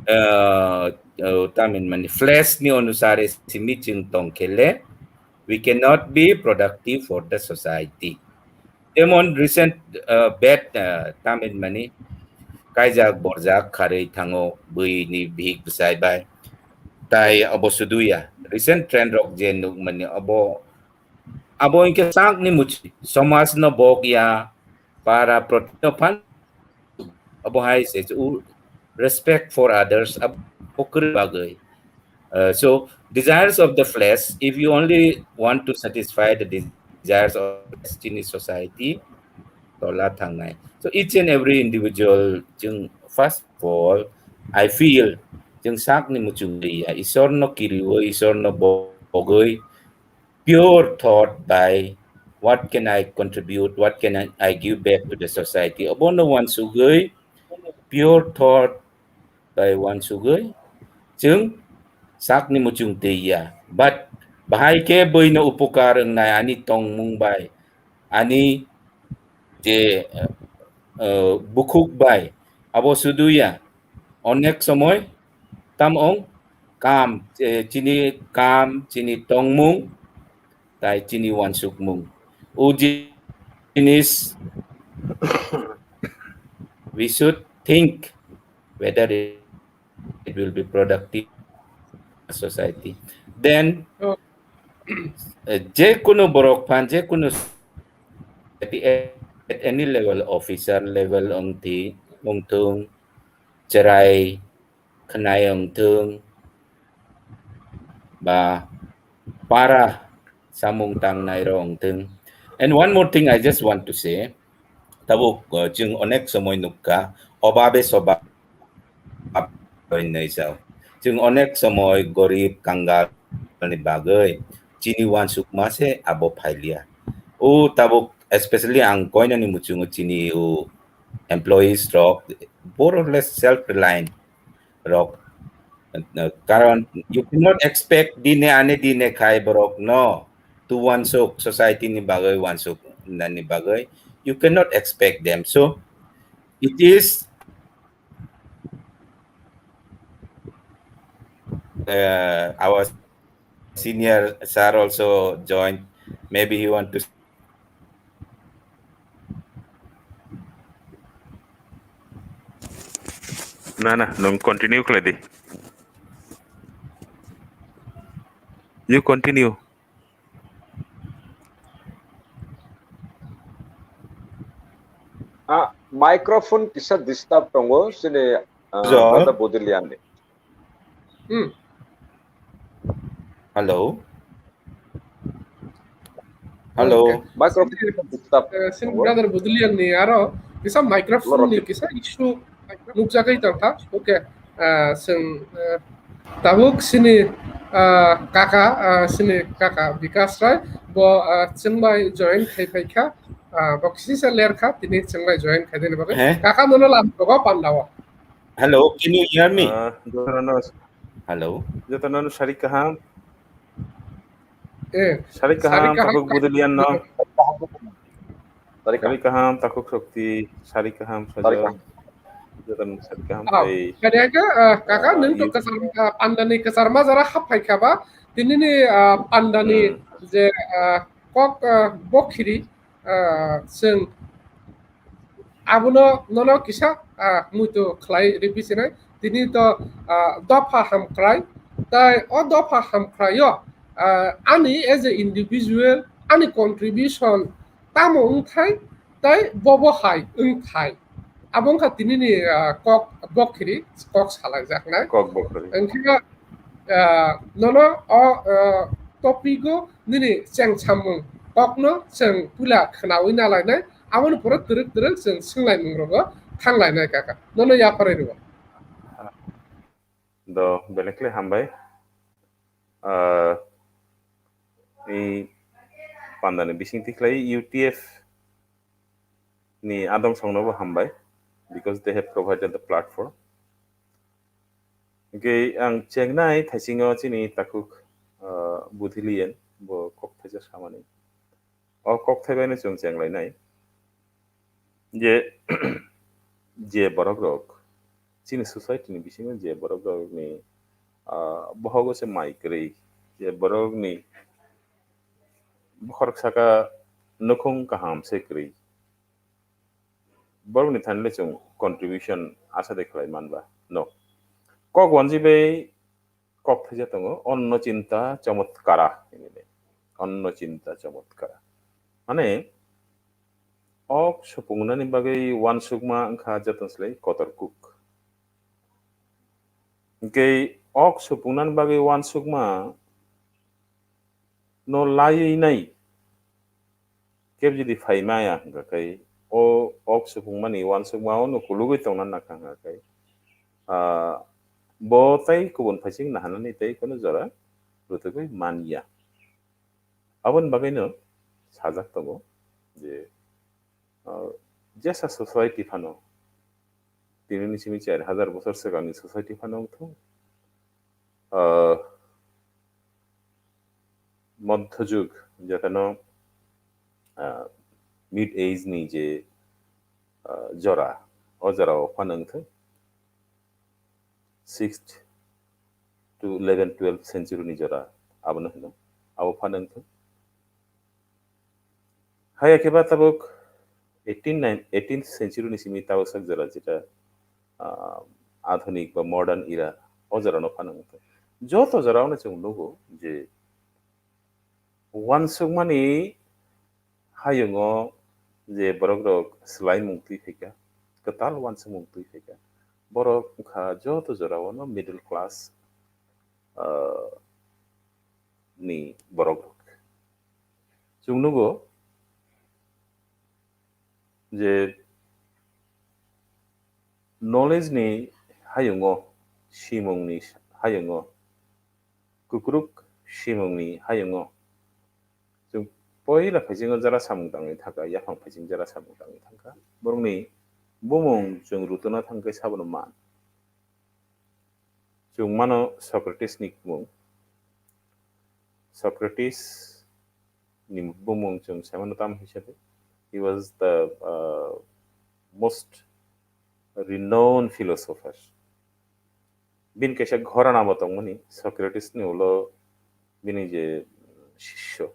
eh, eh, tamin mani flesh ni onusare simi chwng tongkhe le, we cannot be productive for the society. Jemon recent, uh, bad, uh, tamin mani kaijak borjak kharwi thango buini bihik bwsai bai. Tai obo sudu ya. Recent trend rok je nukmani obo, abo hinkhe sakni muchung, somaj no bok ya, para proti no phan, abo hai se u respect for others, abo kwrwi bagwi. Uh, so desires of the flesh, if you only want to satisfy the desires of the flesh, chini society tola thangnai. So each and every individual, chwng, first of all, I feel, chwng sakni muchungwi ya, Isorno kiriwi, Isorno bogwi, pure thought by what can I contribute, what can I, I give back to the society. Obono wansugwi, pure thought bai wansugwi chwng sakni muchung twi ya. But bahai khe buino upokar wngnai ani tongmung bai, ani je, uh, bukhuk bai, abo sudu ya. Onek somoi tam ong kam, eh, chini kam, chini tongmung, tai chini wansukmung. O jinis we should think whether it, it will be productive society. Then, oh, eh, je kunu borok phan, je kunu at, at any level, officer level ongti, ongthung, cherai, khnai ongthung, ba para samung tangnai rok ongthung. And one more thing I just want to say, tabuk, uh, chwng onek somoi nukha, obabe soba, chwng onek somoi gorib kangal ni bagwi chini wansukma se abo phailiya. O tabuk, especially ang koinani muchungo chini o employees rok more or less self reliant rok. Karon you cannot expect dine ane dine khai borok no to wansuk society ni bagwi, wansuk nani bagwi. You cannot expect them. So it is, uh, our senior sir also joined. Maybe he want to. Na, na, nwng continue khlai di. You continue. Ah, microphone kisa disturb tongo, sini, ah, Sir. Brother Bodilian ni. Hmm. Hello. Hello. Okay. Microphone disturb. Eh, sin brother Budliang ni aro kisa microphone ni kisa issue nukjagwi tongkha. Okay. Ah, sing, eh, tabuk sini, ah, kaka, ah, sini kaka Bikas Rai bo, ah, chwngbai join khai phaikha. Ah, bo kisa lerkha tini chwngbai join khai dini bagwi. He? Kaka nono lam rogo pandao. Hello, can you hear me? Ah, jotono Hello. Jotono sari kaham. Eh, sari kaham, sari kaham, takhuk Budlian no. Sari kaham. Sari kaham, takhuk Shokti, sari kaham, sari Sajal. Kaham. Jotono sari kaham. Ah, tei, kadiya ke, ah, kaka, ah, nung to you kasar, ah, pandani kasar majara haphai khaba, tinini, ah, pandani Hmm. je, ah, kok, ah, bokhiri, ah, seng Abono nono kisa, ah, muitu khlai rwphi sinai. Tini to, ah, dopha hamkrai. Tai o dopha hamkraio, ah, ani as a individual, ani contribution tamo wngthai, tai bobo hai wngthai. Abo wngkha tinini, ah, kok bokhiri, kok salaijaknai. Kok bokhiri. Wngkha, ah, nono o, ah, topic o nini cheng samung kokno cheng puila khwnawi nalainai. Aboni pore twrwk twrwk chwng swnglaimung rogo thanglainai kaka. Nono yapharwi rwo. Do belekle hambai. Ah, i pandani bising tikhlai U T F ni adong songno bo hambai, because they have provided the platform. Hingke ang chengnai thaisingo chini takhuk, ah, Budhilian bo kok thaisa samani. O kok thaibaino chwng chenglainai je, je borok rok chini society ni bisingo je borok rok ni, ah, bohogo se mai kwrwi, je borok ni bokhorok saka nukhung kaham se kwrwi. Borok ni thani le chwng contribution asa de khlai manba. No. Kok wanji bai kok thaisa tongo, onno chinta chomotkara hinwi le. Onno chinta chomotkara. Mane, ok supungnani bagwi wansukma wngkha joto slai kotor kuk. Hingke ok supungnani bagwi uansukma no laiwi nai kebo jodi phai maya hwnkha khe, o ok supungmani uansukma o no kulugwi tongna nangkha hwnkha khe, ah, bo tei kubun phaising naharnani tei kono jora rwtugwi man ya. Aboni bagwino sajak tongo je, ah, jesa society phano, tinini simi char hajar bosor swkangni society phano wngthung, ah, modhojug, jatano, ah, mid age ni je, ah, jora, o jora o phano wngthung, sixth to eleven, twelve century ni jora abono hino, abo phano wngthung. Haya khe ba tabuk eighteen nine, eighteenth century ni simi tabuk sak jora jeta, ah, adhunik ba modern era o jora no phano wngthung. Joto jora ono chwng nugo je uansukmani hayungo je borok rok swlaimung twi phaikha, kwtal uansukmung twi phaikha, borok wngkha joto jora ono middle class, ah, ni borok rok. Chwng nugo je knowledge ni hayungo, simung ni hayungo, kukruk simung ni hayungo, chwng poila phaisingo jara samung tangwi thangkha, yaphang phaising jara samung tangwi thangkha. Borokni bumung chwng rutuna thangkhe sabono man. Chwng mano Socrates ni mung. Socrates ni bumung chwng saimano tamo hisabe, he was the, uh, most renowned philosopher. Bini kaisa ghorana bo tongmani, Socrates ni ulo bini je sisyo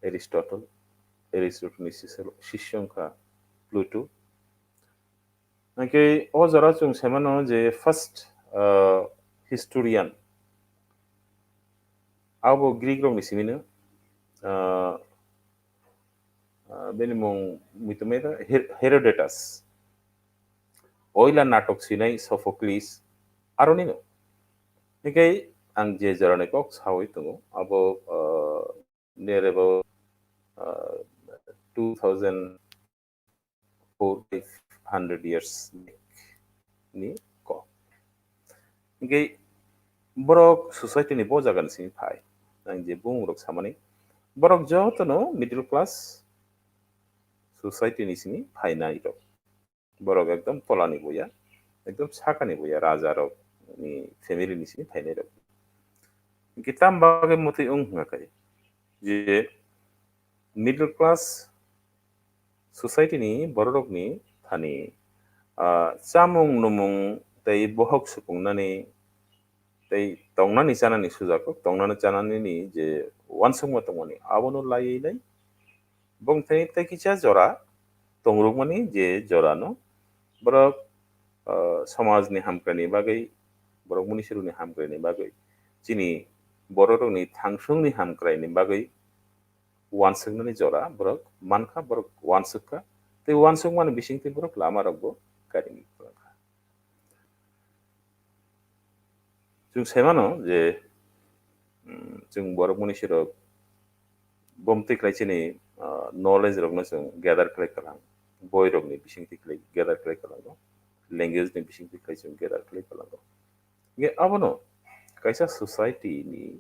Aristotle, Aristotle ni sisyo, sisyo wngkha Plato. Hwnkhe o jora chwng saimano je first, uh, historian, abo Greek rokni simino, uh, uh, bini mung muitu mai ta Her-, Herodotus, oila natok sinai Sophocles, aroni no. Hwnkhe ang je jorani kok sawi tongo, abo, uh, near about, uh, two thousand four, five hundred years ni kok. Hwnkhe borok society ni bo jaga ni simi phai. Ang je bumung rok samani, borok joto no middle class society ni simi phainai rok. Borok ekdom tola ni boya, ekdom saka ni boya, raja rok ni family ni simi phainai rok. Hwnkhe tam bagwi motwi wng hwnkha khe je middle class society ni borok rok ni thani, ah, chamung numung tei bohok supungnani tei tongnani chanani sujago, tongnani chanani ni je uansukma tongmani abono laiwi lai. Bongthani tei kisa jora tongrukmani je jorano borok, ah, somajni hamkraini bagwi, borok munisirokni hamkraini bagwi, chini bororokni thangsungni hamkraini bagwi uansuknani jora borok mankha, borok uansukha, tei uansukmani bisingtwi borok lamarokbo karini phlangkha. Chwng saimano je, mm, chwng borok munisirok bomtwi khlai chini, ah, knowledge rokno chwng gather khlai khalang, boi rokni bisingtwi khlai gather khlai khalango, language ni bisingtwi khlai chwng gather khlai khalango. Hwnkhe abono kaisa society ni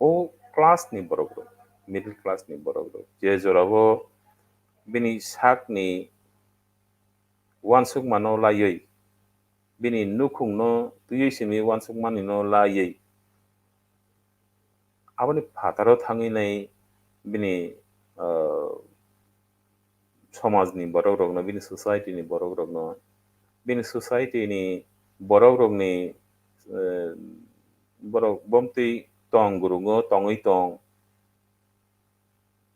o class ni borok rok, middle class ni borok rok, je jorao bini sakni uansukmano laiwi, bini nukhungno twiwi simi uansukmanino laiwi, aboni phataro thangwi nai bini, ah, somajni borok rokno, bini society ni borok rokno, bini society ni borok rokni, eh, borok bomtwi tong gurungo, tongwi tong,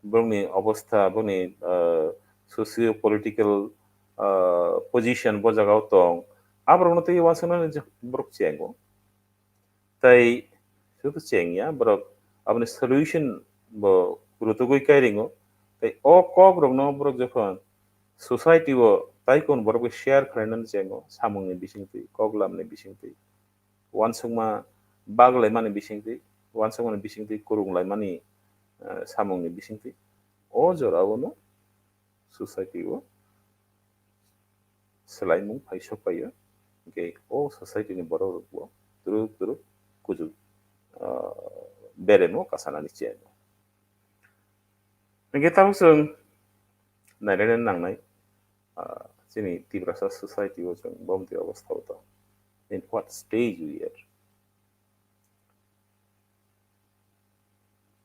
borokni obostha, borokni, eh, socio political, eh, position bo jagao tong, aborokno tei uansuknani borok chengo. Tei sudu chengya, borok aboni solution bo rutugwi kairingo. Tei o kok rokno borok jokhon society o tai kon borok bai share khlainani chengo, samungni bisingtwi, koklamni bisingtwi. uansukma baglaimani bisingtwi, uansukmani bisingtwi kwrwnglaimani, eh, samungni bisingtwi, o jorao no society o swlaimung phai sokphaio, hwnkhe o society ni borok rok bo twrwk twrwk kuchuk, ah, beremo kasanani cheno. Hwnkhe tabuk chwng nainani nangnai, ah, chini Tiprasa society o chwng bomti obostha o tong, in what stage we are.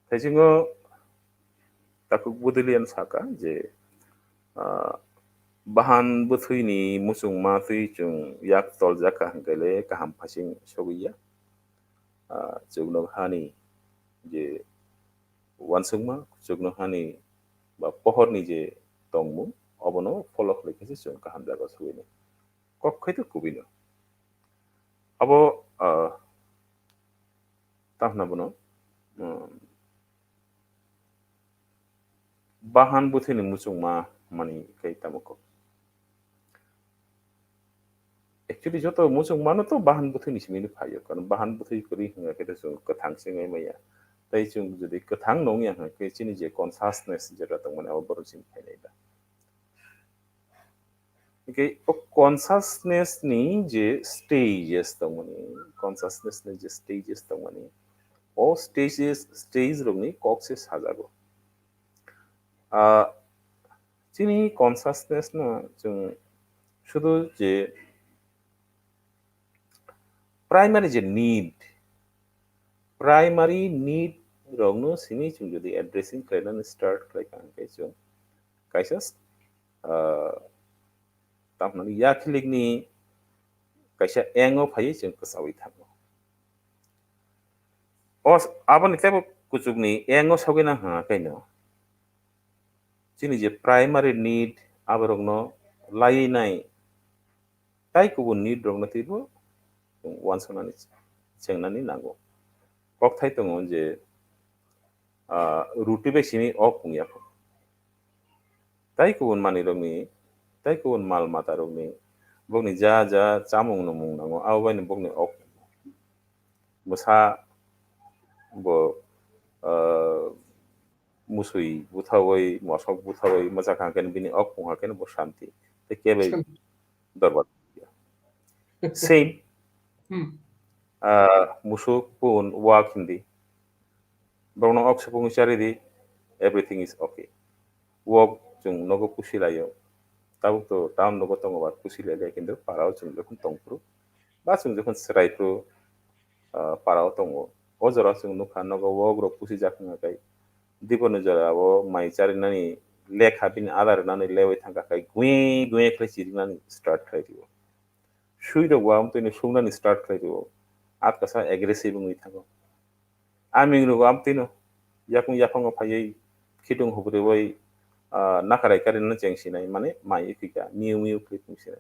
Thaisingo takhuk Bodolian saka je, ah, bahan bwthwini muchungma twi chwng yak toljak kha hwnkhe le kaham phasing sogwi ya. Ah, chwkno hani je uansukma, chwkno hani ba pohorni je tongmung, obono follow khlai khe se chwng kaham jaga sogwi nai. Kok khai to kubui no. Abo, ah, tamo hwnna bono, um, bahan bwthwini muchungma mani kai tamo kok. Actually, joto muchungmano to bahan bwthwini simi phaio, karon bahan bwthwi kwrwi hwnkha khe to chwng kwthang se wngwi maya. Tei chwng jodi kwthang nongya hwnkha khe chini je consciousness jeta tongmani abo borok simi phainai da. Hwnkhe o consciousness ni je stages tongmani, consciousness ni je stages tongmani, o stages, stage rokni kok se sajago. Ah, chini consciousness no chwng sudu je primary je need, primary need rokno simi chwng jodi addressing khlainani start khlai kha hwnkhe chwng kaisa, ah, tamni yakhilikni kaisa angle phaiwi chwng kwchaui thango. O s-, aboni teibo kuchukni angle sogwi nang hwnka khe no chini je primary need aborokno laiwi nai tai kubun need rokno teibo uansuknani chengnani nango. Kokthai tongo je, ah, ruti bai simi ok wngya kho. Tai kubun manwi rokni, tai kubun mal mata rokni, bokni ja ja chamung no mung nango, abo bai no bokni ok. Bwsa bo, ah, musui buthawi, mosok buthawi, mwchak hangkhe bini ok wngkha khe bo shanti. Tei kebo dorbar. Same. Hmm. Ah, musuk, pun, wak hindi. Borokno ok supungwi chari di, everything is okay. Wok chwng nogo pusi laio. Tabuk to town nogo tongo ba pusi lai lai, kintu parao chwng jokhon tong phuru ba chwng jokhon chwrai phuru, ah, parao tongo. O jora chwng nukha nogo wok rok pusi jak wngkha kai. Diboni jora o mai charinani lekha bini ada rwnani lewi thangkha kai gwi gwi khlai chirinani start khlai dio. Sui rok bo amtwino sungnani start khlai dio. Atkasa aggressive wngwi thango. Aming rok amtwino yakung yaphango phaiwi khitung hubriwi, ah, nakarai karinani cheng sinai, mane mai phika, miu miu khlai tong sinai.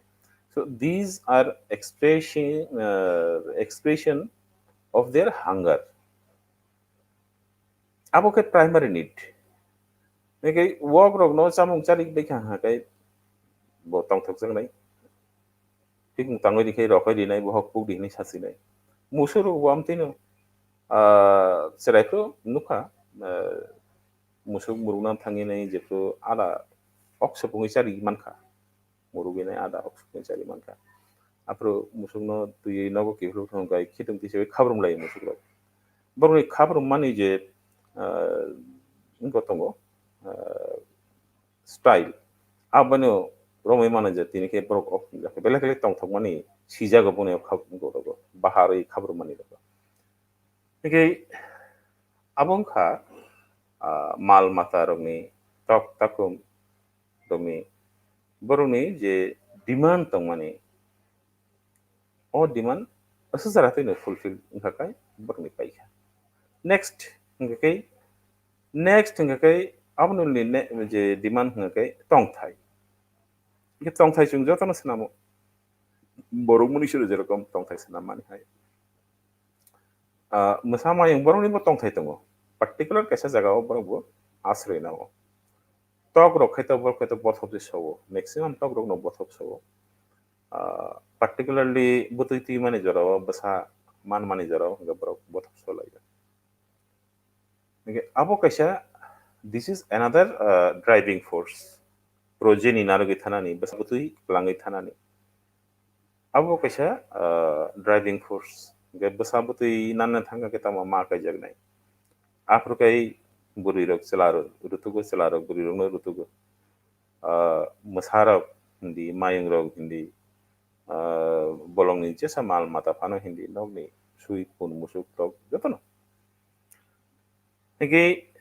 So these are expression, uh, expression of their hunger. Abo khe primary need. Hwnkhe wok rokno chamung charik bai kha hwnkha khe bo tongthokjaknai. Tikung tangwi rikhe rokhoi rinai, bohok puk di hinwi sasinai. Musuk rok bo amtwino, ah, chwrai phuru nukha, ah, musuk murukna thangwi nai jephru ada ok supungwi chari mankha. Murugwi nai ada ok supungwi chari mankha. Aphuru musukno twiwi nogo kiphilwi thangkha, khitung tisawi khabrum lai musuk rok. Borokni khabrum mani je, ah, wngkha tongo, ah, style. Abono romwi mano je tini khe borok ok belai khe tongthokmani sijago boni kha-, borok baharwi khabrum mani rok. Hwnkhe abo wngkha, ah, mal mata rokni tok takum rokni borokni je demand tongmani, o demand aswk jora twino fulfill wngkha khe borokni paikha. Next hwnkha khe, next hwnkha khe aboni ne-, je demand hwnkha khe tongthai. Hwnkhe tongthai chwng jotono swnamo. Borok mwnwi sero jerokom tongthai swnam mani hai. Ah, mwsa mayung borokni bo tongthai tongo. Particular kaisa jaga o borok bo asroi nango. Tok rok khai to borok khai to bothop se sowo. Maximum tok rok no bothop sowo. Ah, particularly bwtwi twi mani jora o bwsa man mani jorao hwnkhe borok bothop solaio. Hwnkhe abo kaisa, this is another, uh, driving force. Progeny narwgwi thanani, bwsa bwtwi kwlangwi thanani. Abo kaisa, uh, driving force. Hwnkhe bwsa bwtwi nanna thangkha khe tamo ma kaijaknai. Aphuru kai bwrwirok chwla ru-, rutugo, chwlarok bwrwirokno rutugo. Ah, mwsarok hindi, mayungrok hindi, ah, bolongni jesa mal mata phano hindi, nokni sui pun musuk tok jotono. Hingke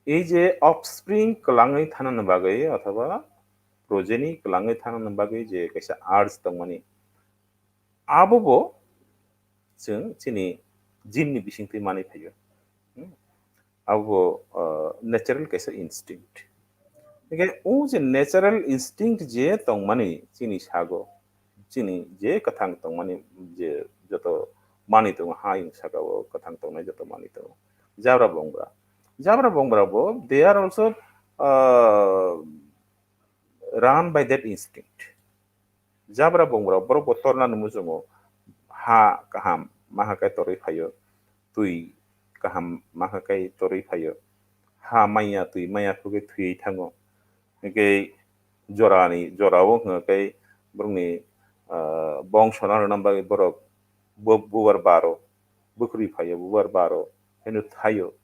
ei je offspring kwlangwi thanani bagwi othoba progeny kwlangwi thanani bagwi je kaisa urge tongmani, abo bo chwng chini gene ni bisingtwi manwi phaio. Hmm? Abo, uh, natural kaisa instinct. Hingke o je natural instinct je tongmani chini sago, chini je kwthang tongmani je joto manwi tongo, hayung saka o kwthang tongnai joto manwi tongo. Jabra bongbra. Jabra bongbra bo, they are also, uh, run by that instinct. Jabra bongbra borok bo torna ni muchungo, ha kaham maha kai torwi phaio, twi kaham maha kai torwi phaio, ha maya twi maya phugwi thwiwi thango. Hingke jorani, jorao hwnga kai borokni, ah, bongso narwkna bagwi borok bu-, bubar baro, bukhuri phaio, bubar baro, heno thaio,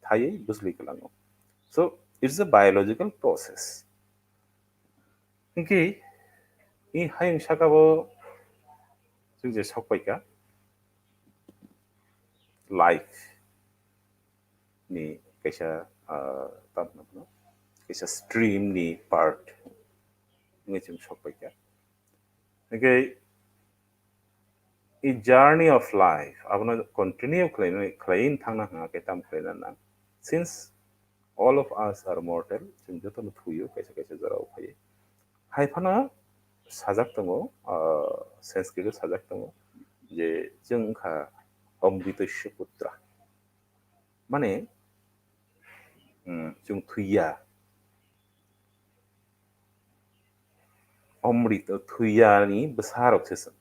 thaiwi bwsli kwlango. So, it's a biological process. Hingke, i hayung saka bo chwng je sok paikha, life ni kaisa, ah, tamo hwnna phano, kaisa stream ni part wngwi chwng sok paikha. Hingke, i journey of life, abono continue khlainai, khlaiwi thangna hwnga khe tamo khlaina nang. Since all of us are mortal, chwng jotono thuio, kaisa kaisa jorao phaiwi. Hai phano sajak tongo, ah, Sanskrit o sajak tongo, je chwng wngkha Amritasya putra. Mane, hmm, chwng thuiya. Amrit, thuiyani bwsarok se chwng.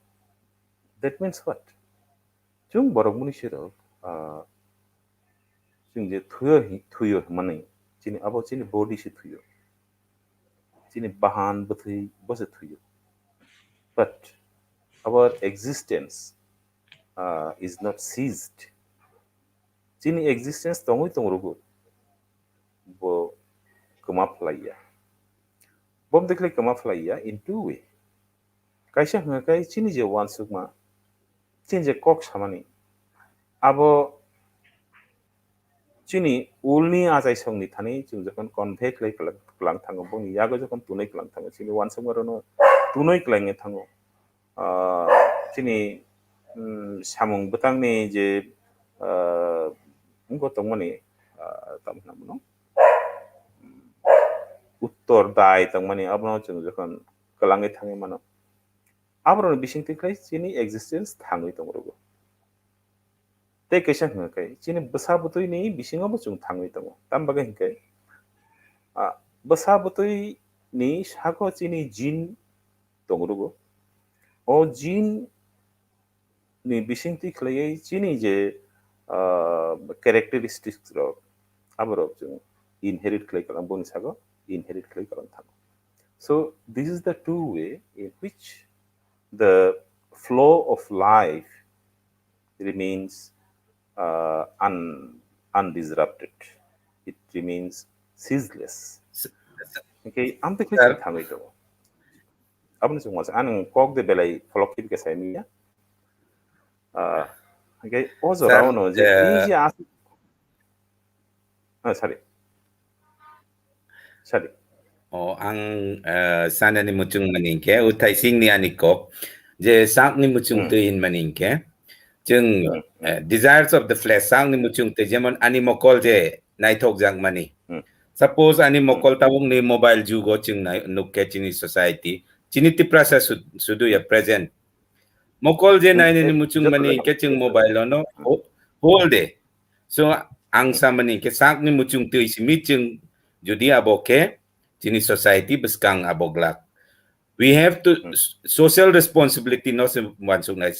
That means what? Chwng borok mwnwi sirok, ah, chwng je thuyo hi-, thuyo hwnmani, chini abo chini body se thuyo. Chini bahan bwthwi bo se thuyo. But our existence, ah, is not ceased. Chini existence tongwi tongrugo. Bo kwma phlaiya. Bo bwdikhlai kwma phlaiya in two way. Kaisa hwnga kai chini je uansukma, chini je kok samani, abo chini ulni achaisongni thani chwng jokhon convey khlai kwlang, kwlang thango, boni yago jokhon tunui kwlang thango, chini uansukma rokno tunui kwlaingwi thango. Ah, chini, mm, samung bwtangni je, ah, wngkha tongmani, ah, tamo hwnna bono, mm, uttor dai tongmani, abono chwng jokhon kwlangwi thangwi mano, aborokni bisingtwi khlai chini existence thangwi tongrugo. Tei kaisa hwnka khe, chini bwsa bwtwini bisingo bo chwng thangwi tongo. Tamo bagwi hwnkhe, ah, bwsa bwtwini sako chini gene tongrugo. O gene ni bisingtwi khlaiwi chini je, ah, characteristics rok, aborok chwng inherit khlai kwlang, boni sako inherit khlai kwlang thango. So, this is the two way in which the flow of life remains, uh, un-, undisrupted. It remains ceaseless. S-, s-, Okay, ang tei sir. Thangwi tongo. Aboni chwng masa ang kok de belai pholok khe bikha sai manya. Ah, hingke o jora o no je, eh, ni je as-, ah, sorry. Sorry. O, ang, eh, sanani muchung mani hingke, uthai singni ani kok, je sakni muchung twi hinmani hingke, chwng, eh, desires of the flesh, sakni muchung twi, jemon ani mokol je naithok jak mani. Suppose ani mokol tabukni mobile jugo chwng nai-, nukkhe chini society, chini Tiprasa sud-, sudu ya present. Mokol je nainani muchung mani hingke chwng mobile ono ho-, whole day. So, ang samani hingke sakni muchung twi simi chwng jodi abo khe chini society bwskang abo glak. We have to, hmm, s-, social responsibility no se wansuk nai.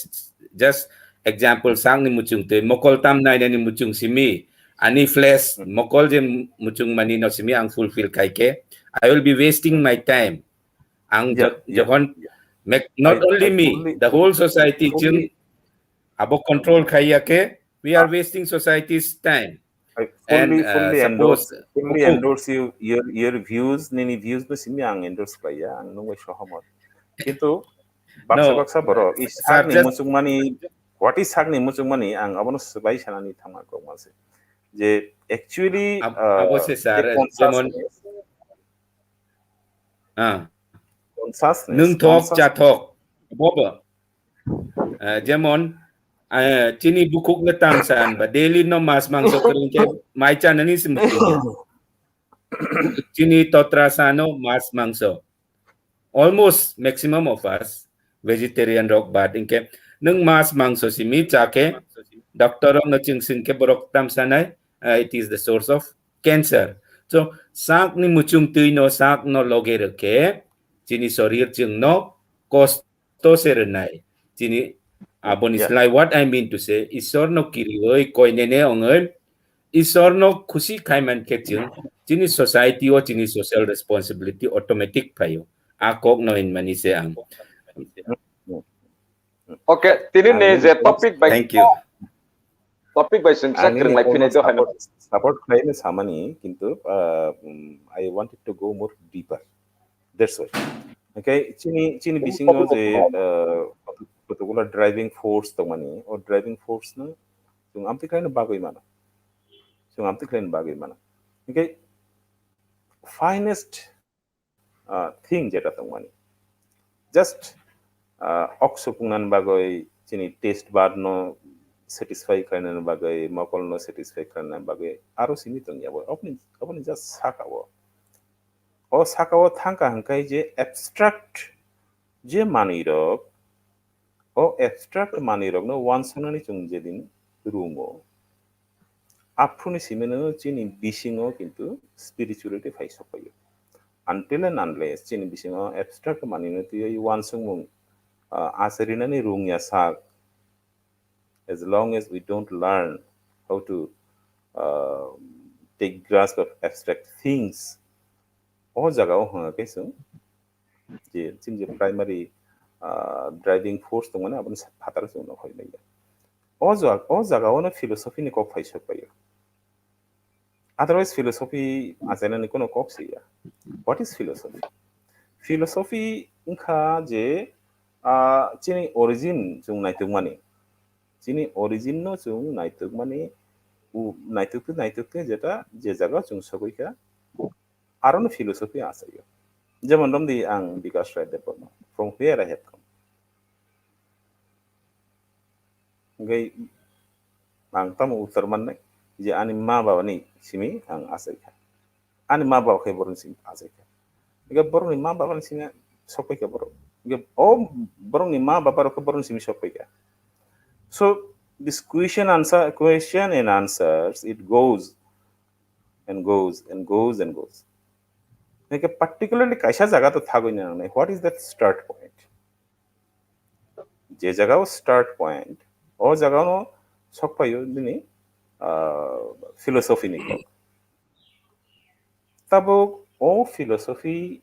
Just example, sakni muchung twi mokol tam nai nani muchung simi, ani flesh, hmm, mokol je muchung mani no simi ang fulfill khai khe, I will be wasting my time. Ang, yeah, jo-, yeah, jokhon, yeah, mek-, not, I, only I me, fully, the whole society, fully, chwng abo control khai ya khe, we are, ah, wasting society's time. I fully, and, uh, fully suppose endorse, fully endorse you, your, your views, nini views no simi ang endorse khlai ya, ang nungwi sohomot. Kintu baksa, no, baksa borok, is sir, sakni just muchungmani, what is sakni muchungmani, ang abono swbai sanani thangma kok manse. Je actually, ab-, uh, abo se, sir, je consciousness, jemon, ah, consciousness, nwng thok, consciousness, cha thok, bobo. Ah, jemon, ah, chini bukhuk no tang san ba daily no mas mangso kwrwng khe mai chanani se muchung ya. Chini totra sano mas mangso. Almost maximum of us vegetarian rok bad, hinkhe nwng mas mangso simi cha khe doctor rok no chwng swng khe borok tam sanai, ah, it is the source of cancer. So, sakni muchung twi no sak no loge rwkhe chini sorir chwng no kosto to se rwnai. Chini aboni, yeah, slai, what I mean to say, Isor no kiriwi koinene ongwi, Isor no khusi khai man khe chwng, chini society o chini social responsibility automatic phaio. A kok no hinmani se ang. Okay, tini ni je topic bai, thank you, topic bai chwng sa kwrwng lai phine do haino. Support, support khlaina samani, kintu, uh, mm, I wanted to go more deeper. That's why. Okay, chini, chini bisingo je, uh, kotokgulo driving force tongmani, o driving force no chwng amtwi khlaina bagwi mano. Chwng amtwi khlaina bagwi mano. Okay, finest, uh, thing jeta tongmani. Just, uh, ok supungna bagwi, chini taste bud no satisfy khlaina bagwi, mokol no satisfy khlaina bagwi, aro simi tongya bo. Oboni, oboni just saka o. O saka o thangka hwnkhe je abstract je manwi rok, o abstract manwi rokno wansuknani chwng jedin rungo, aphuruni simi no chini bisingo kintu spirituality phai sokphaio. Until and unless chini bisingo abstract manwino twiwi wansukmung, ah, acharinani rungya sak, as long as we don't learn how to, uh, take grasp of abstract things, o jaga o hwnga khe chwng je chini je primary, uh, driving force tongmani aboni sa-, phataro chwng nokhorwi manya. O ja-, o jaga o no philosophy ni kok phai sokphaio. Otherwise, philosophy achainani kono kok se ya. What is philosophy? Philosophy wngkha je, ah, chini origin chwng naitukmani. Chini origin no chwng naitukmani, u-, naitukte, naitukte jeta je jaga chwng sogwi kha, arono philosophy achaio. Jemon romdi ang Bikash Rai Debbarma, from where I have come. Hingke ang tamo uttor mannai je ani ma baba ni simi ang achai kha. Ani ma baba khe borok ni simi achai kha. Hingke borok ni ma baba ni simi sokpai kha borok. Hingke o borok ni ma baba rok khe borok ni simi sokpai kha. So this question answer, question and answers, it goes and goes and goes and goes. Hingke particularly kaisa jaga to thagwi nangnai. What is that start point? Je jaga o start point, o jaga no sokpaio nini, ah, philosophy ni kok. Tabuk o philosophy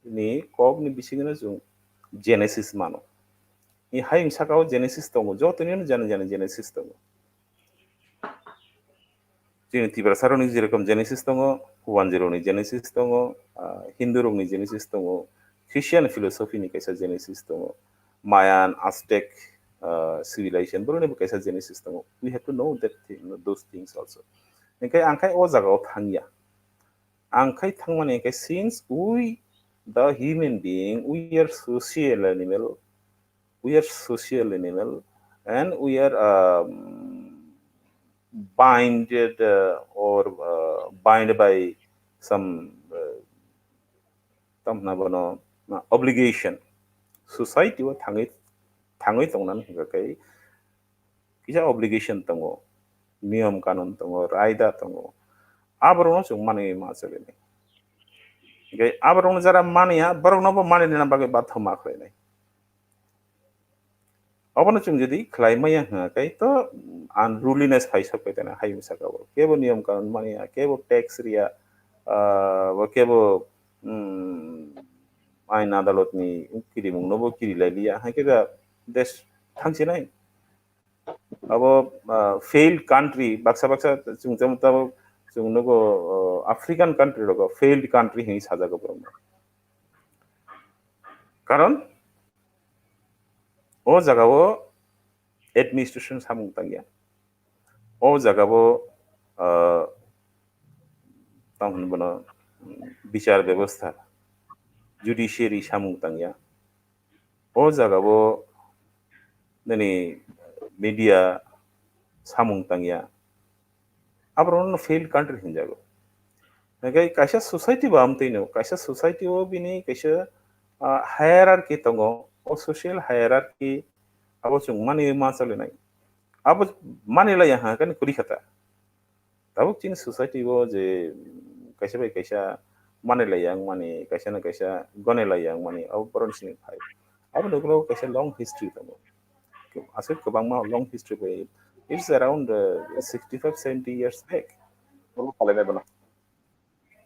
ni kok ni bisingo no chwng Genesis mano. Ni hayung saka o Genesis tongo, joto ni jani jani Genesis tongo. Chini Tiprasa rokni jerokom Genesis tongo, Wanjwi rokni Genesis tongo, ah, Hindu rokni Genesis tongo, Christian philosophy ni kaisa Genesis tongo, Mayan, Aztec, ah, civilization, borokni bo kaisa Genesis tongo. We have to know that thing, those things also. Hingke ang khai o jaga o thangya. Ang khai thangmani hingke since we, the human being, we are social animal, we are social animal, and we are, um, binded, uh, or, uh, bind by some, uh, tam hwnna bono, uh, obligation. Society o thangwi, thangwi tongnani hingka khe kisa obligation tongo, niyom kanun tongo, raida tongo. Aborokno chwng manwi ma chwlwi nai. Hingke aborokno jara mania, borokno bo manina bagwi batho ma khlainai. Obono chwng jodi khlai maya hwnga khe to unruliness phai sok pai tana hai bwsakao. Kebo niyom kanun mania, kebo tax riya, ah, bo kebo, mm, ain adalotni kirimungno bo kiri lai liya. Hai khe da desh thangsinai. Abo, ah, failed country, baksa baksa chwng tamo tamo chwng nugo, ah, African country rogo failed country hinwi sajago borokno. Karon o jagao administration samung tangya. O jagao, ah, tamo hwnwi bono, bichar bebostha, judiciary samung tangya. O jagao nini media samung tangya. Aborokno failed country hinjago. Hingke kaisa society bo amtwino, kaisa society o bini kaisa, ah, hierarchy tongo, o social hierarchy abo chwng mani ma chalinai. Abo mani laiya hwnka khe kwrwi kha ta. Tabuk chini society o je kaisa bai kaisa mani laiya wngmani, kaisa na kaisa gone laiya wngmani, abo borokni simi phai. Abo nuklo kaisa long history tongo. Aswk kwbangma long history bai. It's around, uh, sixty-five, seventy years back. Obo khalai nai bono.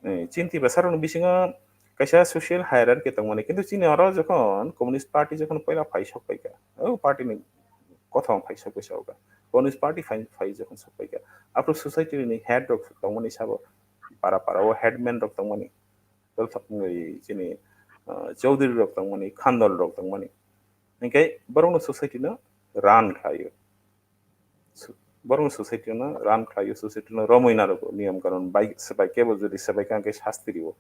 Eh, chini Tiprasa rokni bisingo kaisa social hierarchy tongmani, kintu chini oro jokhon Communist Party jokhon poila phai sok paikha, o party ni kothoma phai sok paisa oka. Communist Party phai, phai jokhon sok paikha. After society ni head rok tongmani sabo, para para o headman rok tongmani. Tol thok ni chini, ah, Chaudhary rok tongmani, Khandal rok tongmani. Hingke borokno society no run khlaio. Su-, borokno society no run khlaio, society no romwi narwgo, niyom kanun bai swbai kebo jodi swbai kha hingke sasti rio.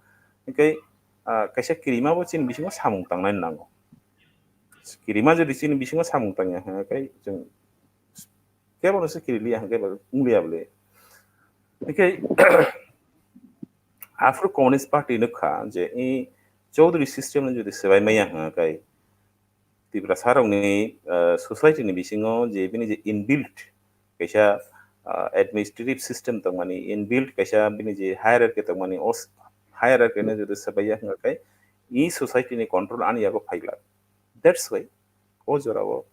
Hingke, ah, kaisa kirima bo chini bisingo samung tangnai nango. Kirima jodi chini bisingo samung tangya hingke chwng kebo no se kiri liya hingke bo wng liya bole. Hingke after Communist Party nukha je i Chaudhary system no jodi swbai maya hingke Tiprasa rokni, ah, society ni bisingo je bini je inbuilt kaisa, ah, administrative system tongmani, inbuilt kaisa bini je hierarchy tongmani, o s-, hierarchy no jodi swbaiya hwnga khe, i society ni control ani yago phaiglak. That's why o jorao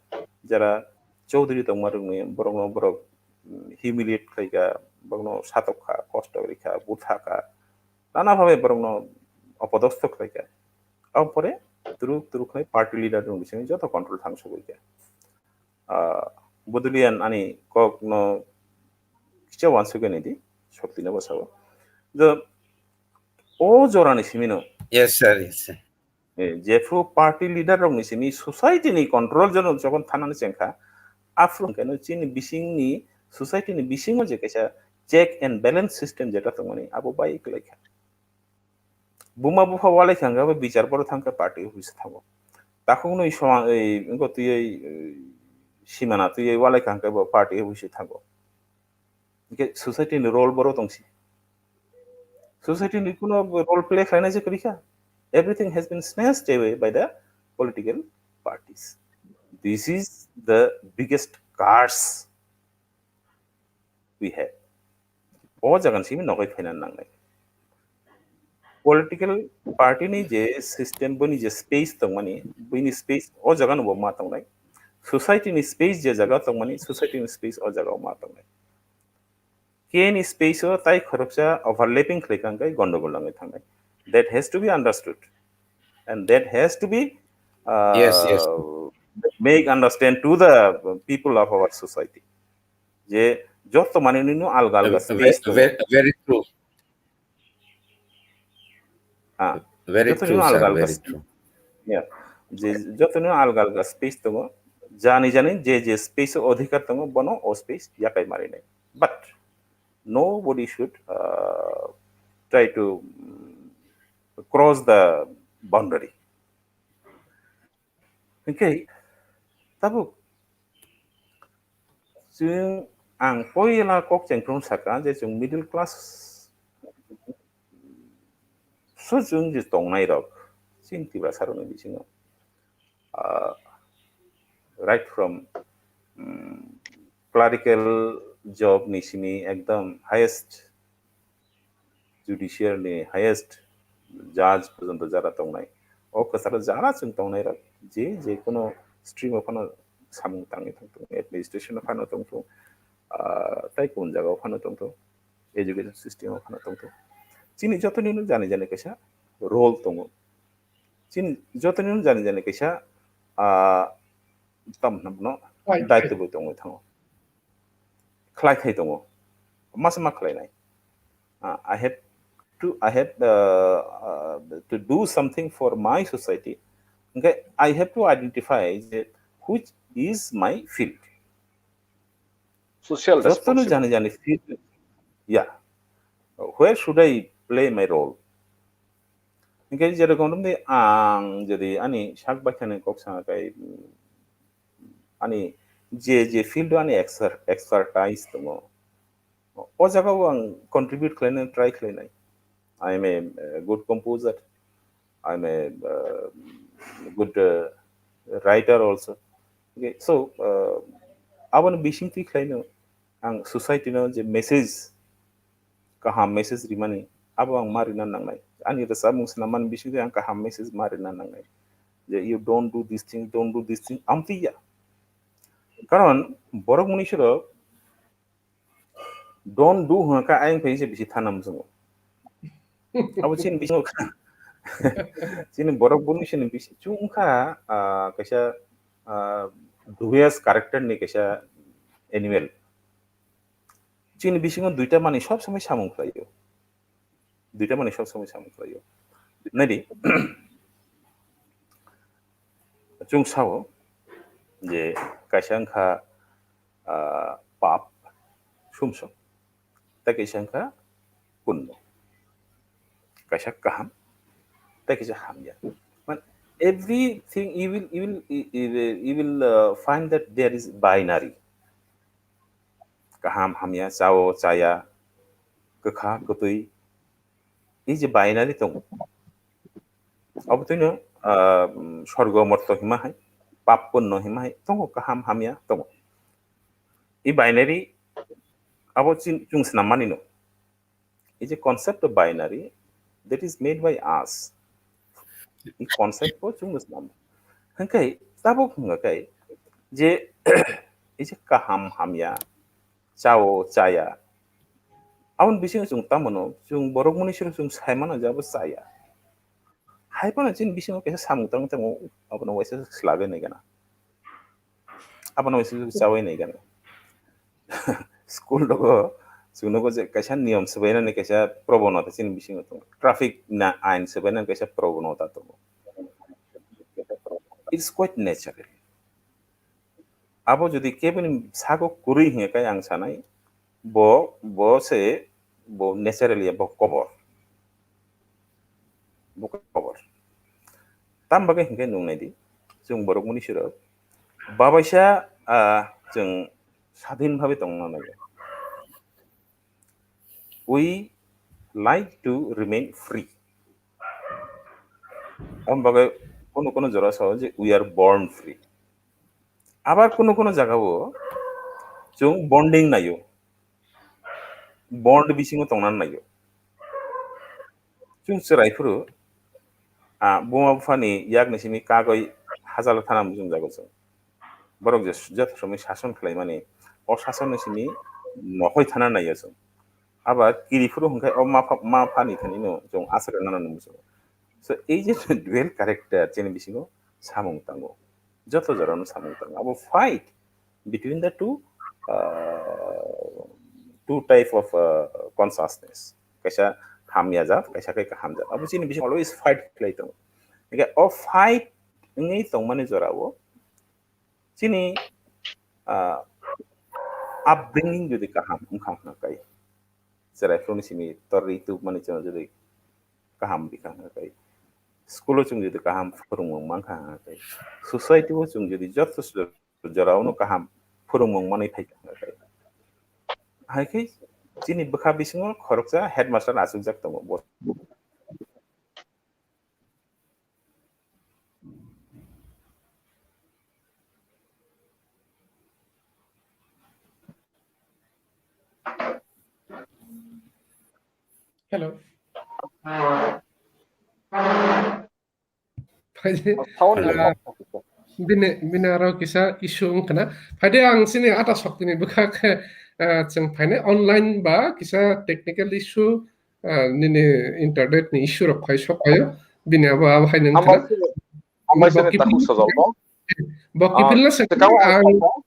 jara Chaudhary tongma rokni borokno borok, mm, humiliate khlaikha, borokno satok kha, kosto rikha, butha kha, nana bhabe borokno opodostok khlaikha. Aboni pore turuk turuk hai party leader rok bising joto control thang sogwi kha. Ah, Bodulian ani kok no kicha wansugwi nai di, sokti no bwsao. Jo, o jora ni simi no. Yes, sir, yes, sir. Eh, jephru party leader rok ni simi society ni control jono jokhon thanani chengkha, aphuru hwnkhe no chini bising ni society ni bisingo je kaisa check and balance system jeta tongmani abo bai kwlai kha. Buma bupha walai kha hwnkhe abo bichar borok thangkhe party office thango. Takhuknwi song-, ei, wngkha twiwi, ei, simana twiwi walai kha hwnkhe bo party office thango. Hwnkhe society ni role borok tongsi. Society ni kuno role play khlainai se kwrwi kha. Everything has been snatched away by the political parties. This is the biggest curse we have. O jaga ni simi nogwi phaina nangnai. Political party ni je system, boni je space tongmani, bini space o jaga no bo ma tongnai. Society ni space je jaga tongmani, society ni space o jaga o ma tongnai. Keni space o tai khoroksa overlapping khlai kha hwnkhe gondogol wngwi thangnai. That has to be understood. And that has to be, uh, Yes, yes. make understand to the people of our society. Je joto manwi no alga alga Ve-, space tongo. ve-, very true. Ah, Very joto true, no alga sir. alga Very space. True. Yeah. Je joto no alga alga space tongo. Jani jani je je space o odhikar tongo, bono o space yakai marinai. But nobody should, uh, try to, mm, cross the boundary. Okay. Tabuk chwng ang poila kok chengkrum saka je chwng middle class so chwng je tongnai rok chini Tiprasa rokni bisingo, ah, right from, mm, clerical job ni simi ekdom highest, judicial ni highest judge porjonto jara tongnai. O kwcharo jara chwng tongnai rok, je, je kono stream o phano samung tangwi tong thung, administration o phano tong thung, ah, tai kun jaga o phano tong thung, education system o phano tong thung. Chini jotoni no jani jani kaisa role tongo. Chini jotoni no jani jani kaisa, ah, tam hwnba no Right. daitwbo tongwi thango. Khlai khai tongo. Masa ma khlainai. Ah, I have to, I have, uh, uh, to do something for my society. Okay, I have to identify that which is my field. Social Jotono responsibility. Jani jani field. Yeah. Where should I play my role? Hingke jerokom romdi ang jodi ani sak baithani kok sanga kai, mm, ani je, je field o ani exer-, expertise tongo, o jaga o ang contribute khlainai, try khlainai. I am a, uh, good composer. I am a, uh, good, uh, writer also. Okay, so, uh, aboni bisingtwi khlaino ang society no je message, kaham message rimani, abo ang ma rina nangnai. Ani rwchapmung swnam mani bisingtwi ang kaham message ma rina nangnai. Je, "You don't do this thing, don't do this thing," amtwi ya. Karon borok mwnwi soro don't do hwnkha ayang phai se bisi thana muchungo. Abo chini bisingo kha. Chini borok buni sini bisi chungkha, ah, kaisa, ah, dubious character ni kaisa animal. Chini bisingo duita mani sob somoi samung khlaio. Duita mani sob somoi samung khlaio. Naidi, chwng sao je kaisa wngkha, ah, pap, sumsok, tei kaisa wngkha punno. Kaisa kaham, tei kaisa hamya. Man, everything you will, you will, you, you will, you will, uh, find that there is binary. Kaham, hamya, chao, chaya, kwkha, kwtwi. Ei je binary tongo. Abo twino, ah, mm, sorgo morto hima hai, pap punno hima hai, tongo kaham, hamya, tongo. Ei binary abo chin-, chwng swnam mani no. Ei je concept of binary that is made by us. Ei concept bo chwng swnam. Hingkai tabuk hwnga kai je ei je kaham, hamya, chao, chaya. Aboni bisingo chwng tamo no, chwng borok mwnwi siro chwng sai mano je abo chaya. Hai phano chini bisingo kaisa samung tang tongo, abono waisa swlagwi nai gana. Abono waisa chawi nai gana. School rogo chwng nugo je kaisa niyom swbainani kaisa probonota chini bisingo tongo. Traffic na ain swbainani kaisa probonota tongo. It's quite natural. Abo jodi keboni sago kwrwi hwnka khe ang sanai, bo, bo se, bo naturally bo kobor. Bo kobor. Tam bagwi hwnka khe nung nai di, chwng borok mwnwi sirok babaisa, ah, chwng sadhin bhabe tongna nai. We like to remain free. Aboni bagwi kono kono jora sao je we are born free. Abar kono kono jagao chwng bonding naio. Bond bisingo tongna naio. Chwng chwrai phuru, ah, buma buphani yakni simi kagwi hajalo thana muchung jago chwng. Borok je joto somoi sason khlaimani, o sasonni simi nokhoi thana naio chwng. Aba kiri phuru hwnkhe o ma pha-, ma phani thani no chwng aswk rwna muchungo. So, ei je dual character chini bisingo samung tango. Joto jorano samung tango. Abo fight between the two, uh, two type of, uh, consciousness. Kaisa hamya jat, kaisa khe kaham jat. Abo chini bisingo always fight khlai tongo. Hingkhe o fight wngwi tongmani jorao chini, ah, upbringing jodi kaham wngkha hwnkha kai, chwrai phuruni simi torwi tubumani chwng jodi kaham bikha hwnkha kai, school o chwng jodi kaham phwrwngmung mankha hwnkha kai, society o chwng jodi joto jorao no kaham phwrwngmung manwi phaikha hwnkha kai, hai khe chini bwkha bisingo khoroksa headmaster achukjak tongo. Bo Hello. Phaidi, sound ah, bini, bini aro kisa issue wngkha na. Phaidi ang chini ata soktini bwkha khe, ah, chwng phainai online ba kisa technical issue, ah, nini internet ni issue rok phai sok phaio. Bini abo, abo hai nang Hambai khna. Sini, hambai Bo sini kiphil-, takhuk sojol no? Bo Ah, kiphilna swkang swkang ang ang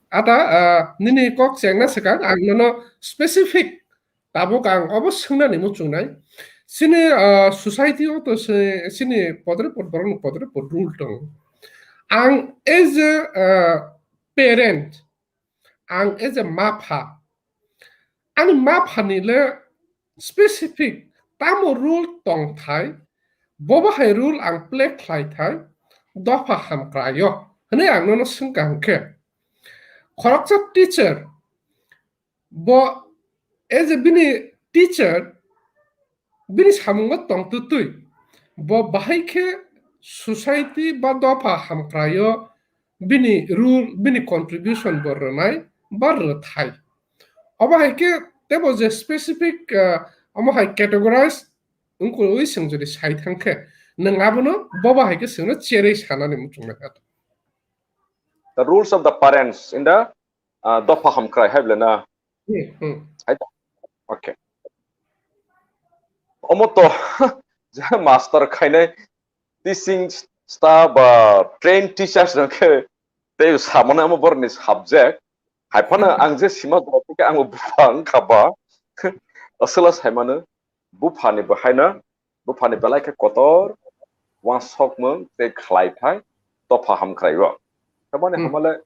ata, ah, nini kok chengna swkang ang nono specific tabuk ang obo swngnani muchungnai. Chini, ah, society o to se, chini podre pod borokni podre pod rule tongo. Ang as a, ah, parent, ang as a mapha, ani maphani le specific tamo rule tongthai, bobo hai rule ang play khlaithai, dopha hamkraio hwnwi ang nono swngkha hwnkhe. Khoroksa teacher, bo as a bini teacher, bini samungo tongtwtwi, bo bahai khe society ba dopha hamkraio bini rule, bini contribution bo rwnai ba rwthai. Obo hai khe tebo je specific, ah, omo hai categorize wngkha wi chwng jodi sai thang khe, nwng abono bobo hai khe chwngno cherwi sanani muchungnai kha. The rules of the parents in the, uh, dopha hamkrai hai bole na? Hmm, hmm. Hai da? Okay. Omo to je master khainai teaching staff ba trained teachers no khe tei samani omo borokni subject. Hai phano ang je sima doro khe ang bupha wngkha ba aswla saimano buphani bo haino, buphani belai khe kotor, uansukmung tei khlai phai dopha hamkrai o. Tamani Hmm. hamale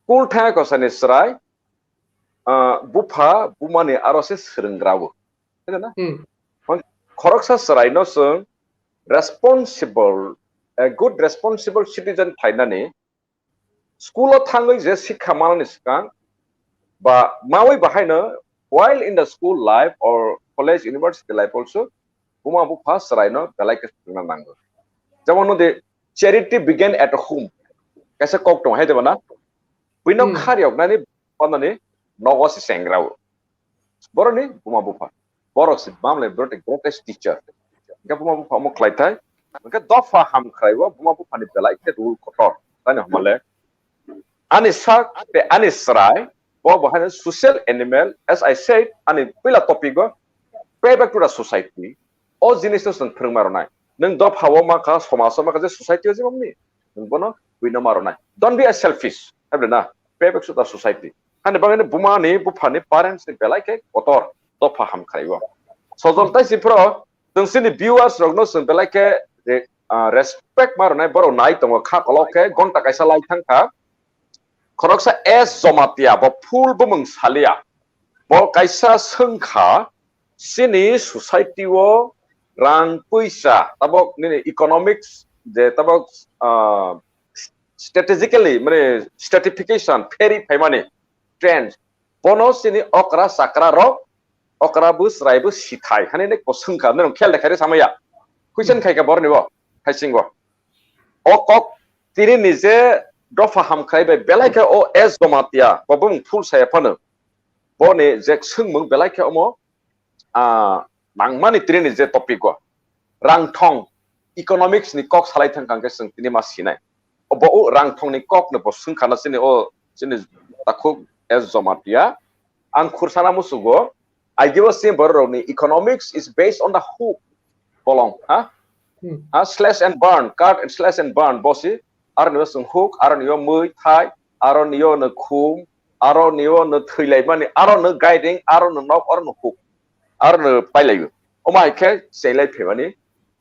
kul thaya kosani chwrai, ah, bupha bumani aro se swrwnggra o. Kheno na? Hmm. Hon-, khoroksa chwraino chwng responsible, a good responsible citizen phainani school o thangwi je sikha manani swkang ba mawi bahaino while in the school life or college, university life also buma bupha chwraino belai khe swrwngna nango. Jemon nodi charity begin at home kaisa kok tong hai de bana. Buino Hmm. khariyoknani panani nogo se chengrao. Borokni buma bupha. Borok se bamle borok the greatest teacher. Hingke buma bupha omo khlai thai. Hingke dopha hamkrai o buma buphani belai khe rule kotor. Tani hamale. Ani sak te ani chwrai bo bo haino social animal, as I said, ani puila topic o payback to the society. O jinis no chwng phwrwngma rwnai. Nwng dopha o ma kha, somaj o ma kha je society o je mamni. Nwng bono buino ma rwnai. Don't be a selfish. Hai bole na? Payback to the society. Hani bagwi buma ni, bupha ni, parents ni belai khe kotor dopha hamkrai o. Sojol tai si phro, chwng chini viewers rok no chwng belai khe re-, ah, respect ma rwnai, borok nai tongo kha kolok khe gonta kaisa lai thang kha. Khoroksa S Jomatia bo full bumung salia. Bo kaisa swngkha chini society o rang puisa tabok nini economics je tabok, ah, strategically mane stratification pheri phaimani trend. Bono chini okra chakra rok, okra bo chwrai bo sithai hani nek bo swngkha, nini khel de khairi samaya. Question Hmm. khaika borni bo, khaisingo. O kok tini ni je dopha hamkrai bai belai khe o S Jomatia bo bumung full saya phano. Boni je swngmung belai khe omo, ah, nangmani tini ni je topic o rang thong economics ni kok salai thang kang khe chwng tini ma sinai. Obo o rang thong ni kok no bo swngkha na chini o chini takhuk S Jomatia. Ang khursana musugo, aigebo chini borok rok ni economics is based on the hook. Bolong, ha? Hmm. Ha, slash and burn, cut and slash and burn, bosi, aro ni o chwng hook, aro ni o mui, thai, aro ni o no khum, aro ni o no thwilaimani, aro no guiding, aro no nok, aro no hook, aro no pailaio. Omo hai khe chenglai phaimani.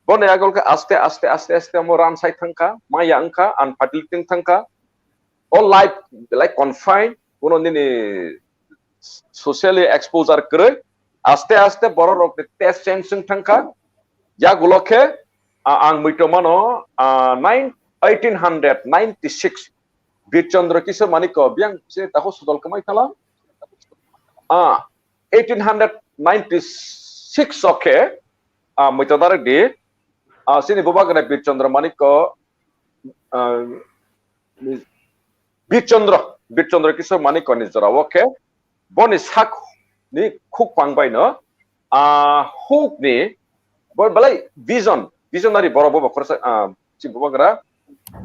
Bono agol khe aste, aste, aste, aste omo ran sai thangkha, maya wngkha, unfatility thangkha. O life, like, confine, kuno nini socially exposure kwrwi, aste aste borok rok ni test change wng thangkha. Yagulo khe, ah, ang muitomano, ah, nine, eighteen hundred ninety-six, Bir Chandra Kishore Manikya, biyang se taho sodol kwmai khala. Ah, eighteen hundred ninety-six o khe, ah, muito direct di, ah, sini bubagra Bir Chandra Manikya, ah, Bir Chandra, Bir Chandra Kishore Manikya ni jora o khe, boni sak ni khuk pang bai no, ah, huk ni Bo belai vision, visionary borok bo, bo khoroksa, ah, si bubagra.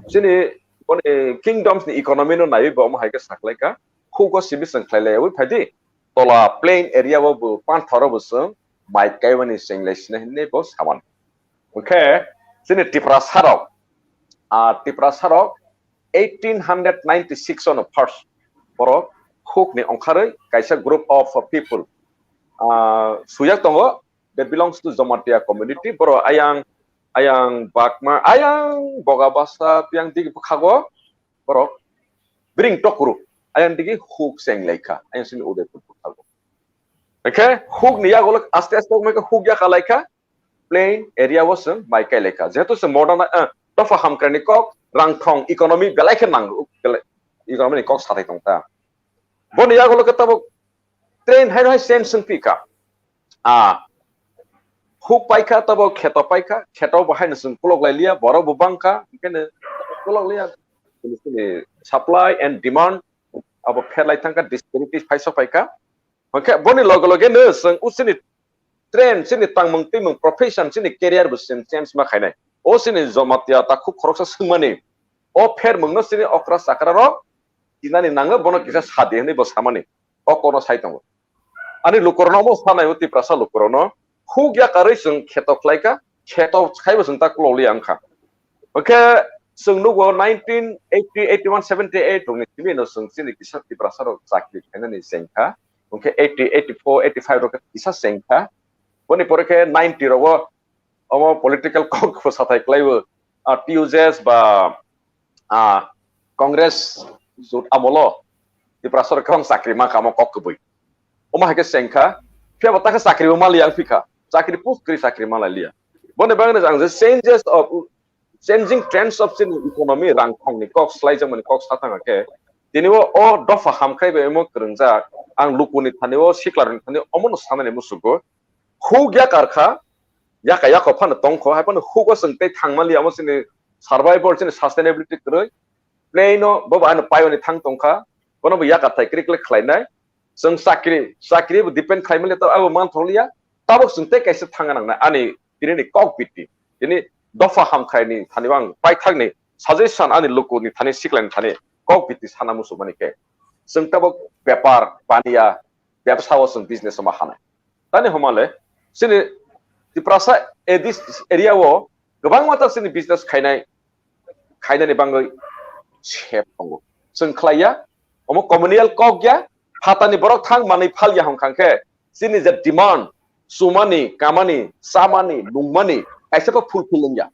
Chini boni kingdoms ni economy no naiwi bo omo hai khe saklaikha. Hugo simi chwng khlai laiwi phaidi. Tola plain area o bo panthoro bo chwng mai kaiwani chenglai sinai hinwi bo saman. Hwnkhe chini Tiprasa rok, ah, Tiprasa rok eighteen hundred ninety-six ono first borok huk ni ongkharwi kaisa group of people, ah, suijak tongo, they belongs to Jamatia community, borok ayang, ayang Bakma, ayang Bogabasa, ayang digi bwkhago borok bring tokru, ayang digi huk cheng laikha, ayang sini Udaipur bwkhago. Hwnkhe huk ni yagulo aste aste wngkha huk yaka laikha, plain area o chwng mai kai laikha. Jehetu chwng modern, eh, dopha hamkrai ni kok, rang thong, economy belai khe nango, belai, economy ni kok sathai tong ta. Boni yagulo khe tabuk train hai hai sense wng phi kha. Ah, huk pai kha, tabuk kheto pai kha, kheto bo haino chwng kulok lai liya, borok bo bang kha, hwnkhe no kulok liya. Chini supply and demand abo pher lai thang kha, disparities phai sok pai kha. Hwnkhe boni loge loge no chwng usini trend, chini tangmung twimung, profession, chini career bo chwng change ma khainai. O chini Jamatia takhuk khoroksa swngmani, o phermung no chini okra chakra rok tinani nango, bono kisa sadi hwnwi bo samani, o kokno sai tongo. Ani lukurokno omo sanai, o Tiprasa lukurokno huk yakarwi chwng kheto khlaikha, kheto khaibo chwng ta kulokliya wngkha. Hwnkhe chwng nugo nineteen eighty, eighty-one, seventy-eight rokni simi no chwng chini kisa Tiprasa rok chakri khainani chengkha. Hwnkhe eighty, eighty-four, eighty-five rok kisa chengkha. Boni pore khe ninety rogo omo political kok bo sathai kwlaibo, ah, T U J S ba, ah, Congress jut amolo Tiprasa rok kwbang chakri mankha omo kok kwbwi. Omo hai khe chengkha, phiya bo ta khe chakri bo maliya wng phikha, chakri post kwrwi chakri malai liya. Boni bagwi no ang je changes of, changing trends of chini economy, rang thongni kok, swlaijakmani kok sa thangkha khe, tini o, o dopha hamkrai bai omo kwrwngjak, ang lukuni thani o, siklarni thani omono sanani musugo. Huk yakar kha, yaka yako phano tongkho, hai phano hugo chwng tei thangmaliya omo chini survival, chini sustainability kwrwi. Plain no bo bo ano paiwani thang tongkha, bono bo yakathai kwrwi kwrwi khlainai. Chwng chakri, chakri bo depend khlaimaliya, to abo manthokliya, tabuk chwng tei kaisa thangna nangnai ani tini ni kok biti. Tini dopha hamkrai ni thani ang paithak ni suggestion ani luku ni thani siklai ni thani kok biti sana muchungmani khe. Chwng tabuk bepar, baniya, bebsa o chwng business o ma hanai. Tani homale, chini Tiprasa edi-, area o kwbangma ta chini business khainai, khainani bagwi sep tongo. Chwng khlaiya, omo communal kok ya, phatani borok thang manwi phalya hwnkha khe, chini je demand, chumani, kamani, chamani, nungmani, kaisa bo fulfill wngya.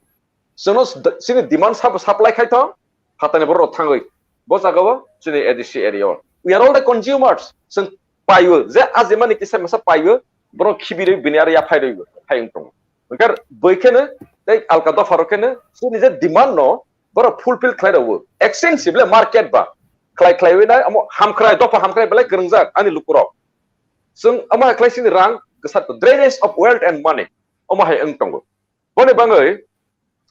Chwngno s-, chini demand sap-, supply khai thong, phatani borok thangwi. Bo jagao chini A D C area o. We are all the consumers. Chwng paiyo, je ajimani kisa masa paiyo, borok khibirwi bini aro yaphai rwibo, hai wng tongo. Hwnkhe bwkheno, tei alka dopha rok kheno, chini je demand no, borok fulfill khlai rwo. Extensively market ba, khlai khlaiwi nai, amo hamkrai, dopha hamkrai belai kwrwngjak, ani lukurok. Chwng amo hai khlai chini rang, kwsa drainage of wealth and money, omo hai wng tongo. Boni bagwi,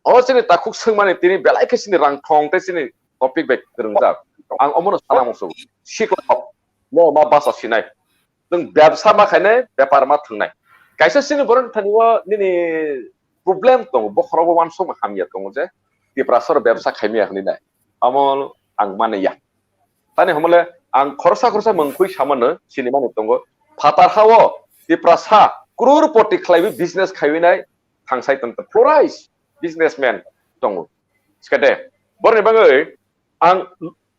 o chini takhuk swngmani tini belai khe chini rang thong tei chini topic bai kwrwngjak. Ang omono sana muchungo. Sikla kok. No ma basa sinai. Chwng bebsa ma khainai, bepar ma thwngnai. Kaisa chini borok thani o nini problem tongo, bokhorogo uansukma hamya tongo je Tiprasa rok bebsa khaimaya hwnwi nai. Amo ang mani ya. Tani homole ang khoroksa khoroksa mungkhui samano sinimani tongo. Phatar hao Tiprasa crorepoti khlaiwi business khaiwi nai thangsai tong, fluorize businessman tongo. Skade, borni bagwi ang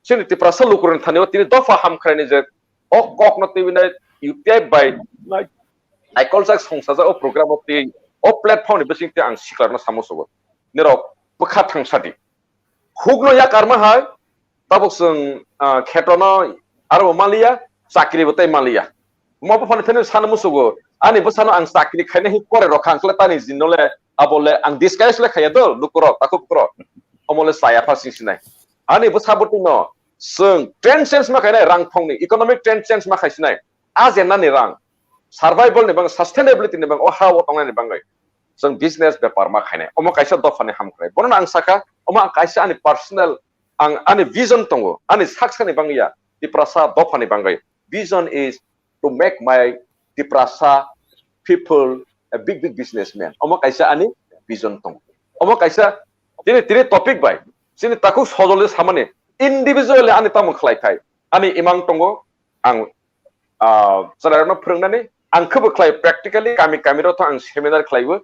chini Tiprasa lukurokni thani o tini dopha hamkhraini je o kokno twiwi nai U T I bai nai, naikoljak songsajak o program o twi o platform ni bising twi ang siklarno samo sobo. Nirok bwkha thangsadi. Hukno yakarma hai, tabuk chwng, ah, kheto no aro bo maliya, chakri bo tei maliya. Omo buphani thani sana musugo, ani bwsano ang chakri khaina hi pore rokha, ang khle tani jinole abole ang disguise le khaya do, lukurok, takhuk bukurok. Omole chaya pha sing sinai. Ani bwsa bwtwi no chwng trend change ma khainai, rang thongni economic trend change ma khaisinai. A jennani rang, survival ni bang, sustainability ni bang, o ha o tongnani bangwi chwng business bepar ma khainai. Omo kaisa dophani hamkrai. Bono ang saka, omo ang kaisa ani personal, ang ani vision tongo, ani saksani bangwi ya, Tiprasa dophani bangwi. Vision is to make my Tiprasa people a big, big businessman. Omo kaisa ani vision tongo. Omo kaisa tini, tini topic bai, chini takhuk sojole samani individually ani tamo khlai thai. Ani imang tongo, ang, ah, chwrairokno phwrwngnani, ang khwbo khlai practically kami, kami rok tho ang seminar khlaibo.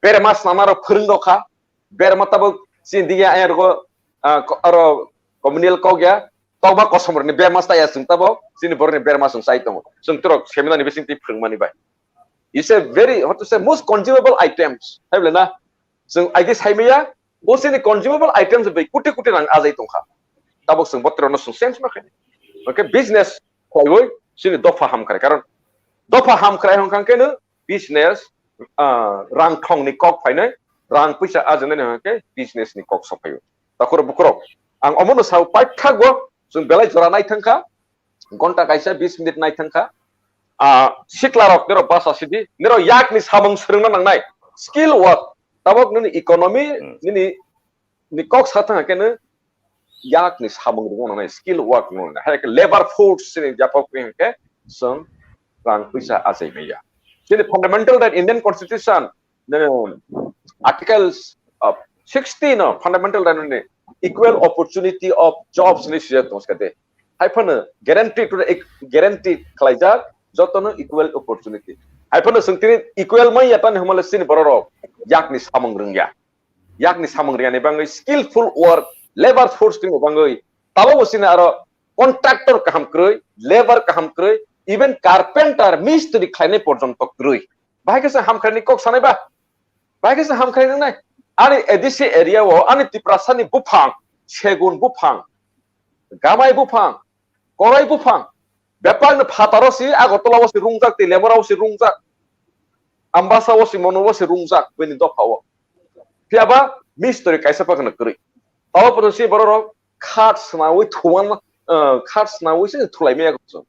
Berma snamaro phwrwng rokha, berma tabuk chini dige ayargo, ah, ko-, aro communal kok ya, tokma kosom rokni berma chaya chwng tabuk, chini borokni berma chwng chai tongo. Chwng torok seminar ni bising twi phwrwngmani bai. It's a very, what to say, most consumable items. Hai bole na? Chwng aige saimaya, bo chini consumable items bai kuti kuti rang ajai tongkha. Tabuk chwng botrokno chwng sense ma khaini. Okay, business khlaiwi chini dopha hamkrai. Karon dopha hamkrai hwnkha khe no business, ah, rang thongni kok phainai, rang puisa ajanani hwnkha khe business ni kok sokphaio. Takhurok bukhurok, ang omono sao paithago, chwng belai jora nai thangkha, gonta kaisa bis minute nai thangkha. Ah, sikla rok nero basa sidi, nero yakni samung swrwngna nangnai, skill work. Tabok nini economy, Hmm. nini, ni kok sa thang khe no yakni samung rwngna nangnai, skill work rwngna nangnai. Hai khe labor force ni japok ni hwnkhe chwng rang puisa achai maya. Chini fundamental right Indian Constitution, nini articles of sixty no fundamental right ni equal opportunity of jobs ni sijak tong skade. Hai phano guarantee to ek-, guarantee khlaijak jotono equal opportunity. Hai phano chwng tini equal manya tani hwnmale chini bororok yakni samung rwngya. Yakni samung rwngyani bagwi skillful work, labor force ni bagwi tabok bo chini aro contractor kaham kwrwi, labor kaham kwrwi, even carpenter, mistri khlainai porjonto kwrwi. Bahai khe chwng hamkrai ni kok sanai ba? Bahai khe chwng hamkrai rwngnai? Ani A D C area o ani Tiprasa ni buphang, segun buphang, gamai buphang, korai buphang, bepang ni phataro si Agartala o si rungjak, Teliamura o si rungjak, Ambasa o si, Monu o si rungjak, bini dopha o. Phiya ba mistri kaisa pa kheno kwrwi. Tabo podo si bororok khat snawi thuman, eh, khat snawi se thulai maya kho.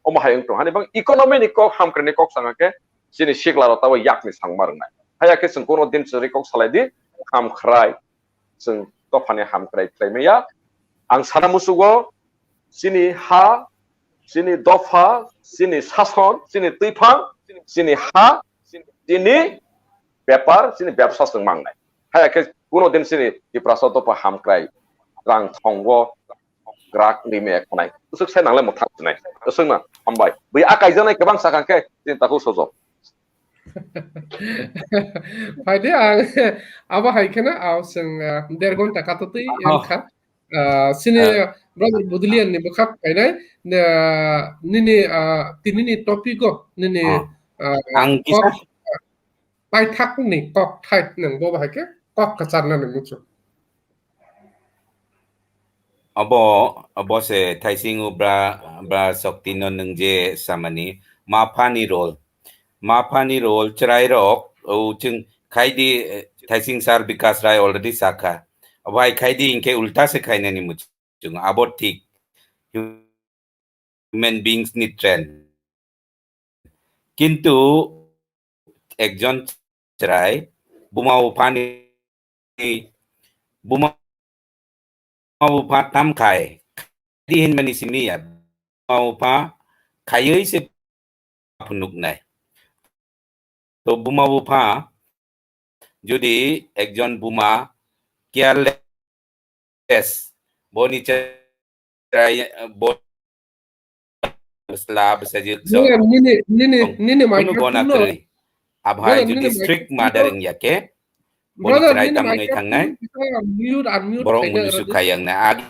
Omo hai wng tong. Hani bang economy ni kok, hamkrai ni kok sanga khe chini sikla rok tabo yakni sangma rwngnai. Haya khe chwng kuno din chwri kok salai di, hamkrai. Chwng dophani hamkrai khlai maya. Ang sana musugo chini ha, chini dopha, chini sason, chini twiphang, chini ha, chini bepar, chini bebsa chwng mangnai. Haya khe kuno din chini Tiprasa dopha hamkrai rang thongo grak ni me khonai. Usuk sai nangle motha sinai. Usuk na hambai. Bui akai janai kebang sakang khe chini takhuk sojok. Phaidi ang abo hai kheno, ah, chwng, ah, der gonta kato twi Oh. wngkha. Ah, chini Ah. brother Budlian ni bwkha phainai, ah, nini, ah, tinini topic o nini, Oh. ah, Ang kok, kisa paithak ni kok thai nwng bo bahai khe kok kwcharnani muchung. Abo, abo se thaising o bra, bra Shakti no nwng je samani, ma phani role. Ma phani role chwrai rok, o chwng khaidi, eh, thaising sir Bikas Rai already sakha. Abo hai khaidi hinkhe ulta se khainani muchung. Abo thik. Human beings ni trend. Kintu ekjon chwrai buma buphani, buma bupha tam khai di hinmani simi ya, buma bupha khaiwi se phunuknai. To buma bupha jodi ekjon buma careless, boni chwrai, bo sla bwsajwk so. Brother, nini, nini, nini microphone no. Abhai jodi strict mother wngya khe, boni chwrai tamwngwi thangnai. Brother, nini microphone no mute, unmute khaina. Borok munu sukha yang na ag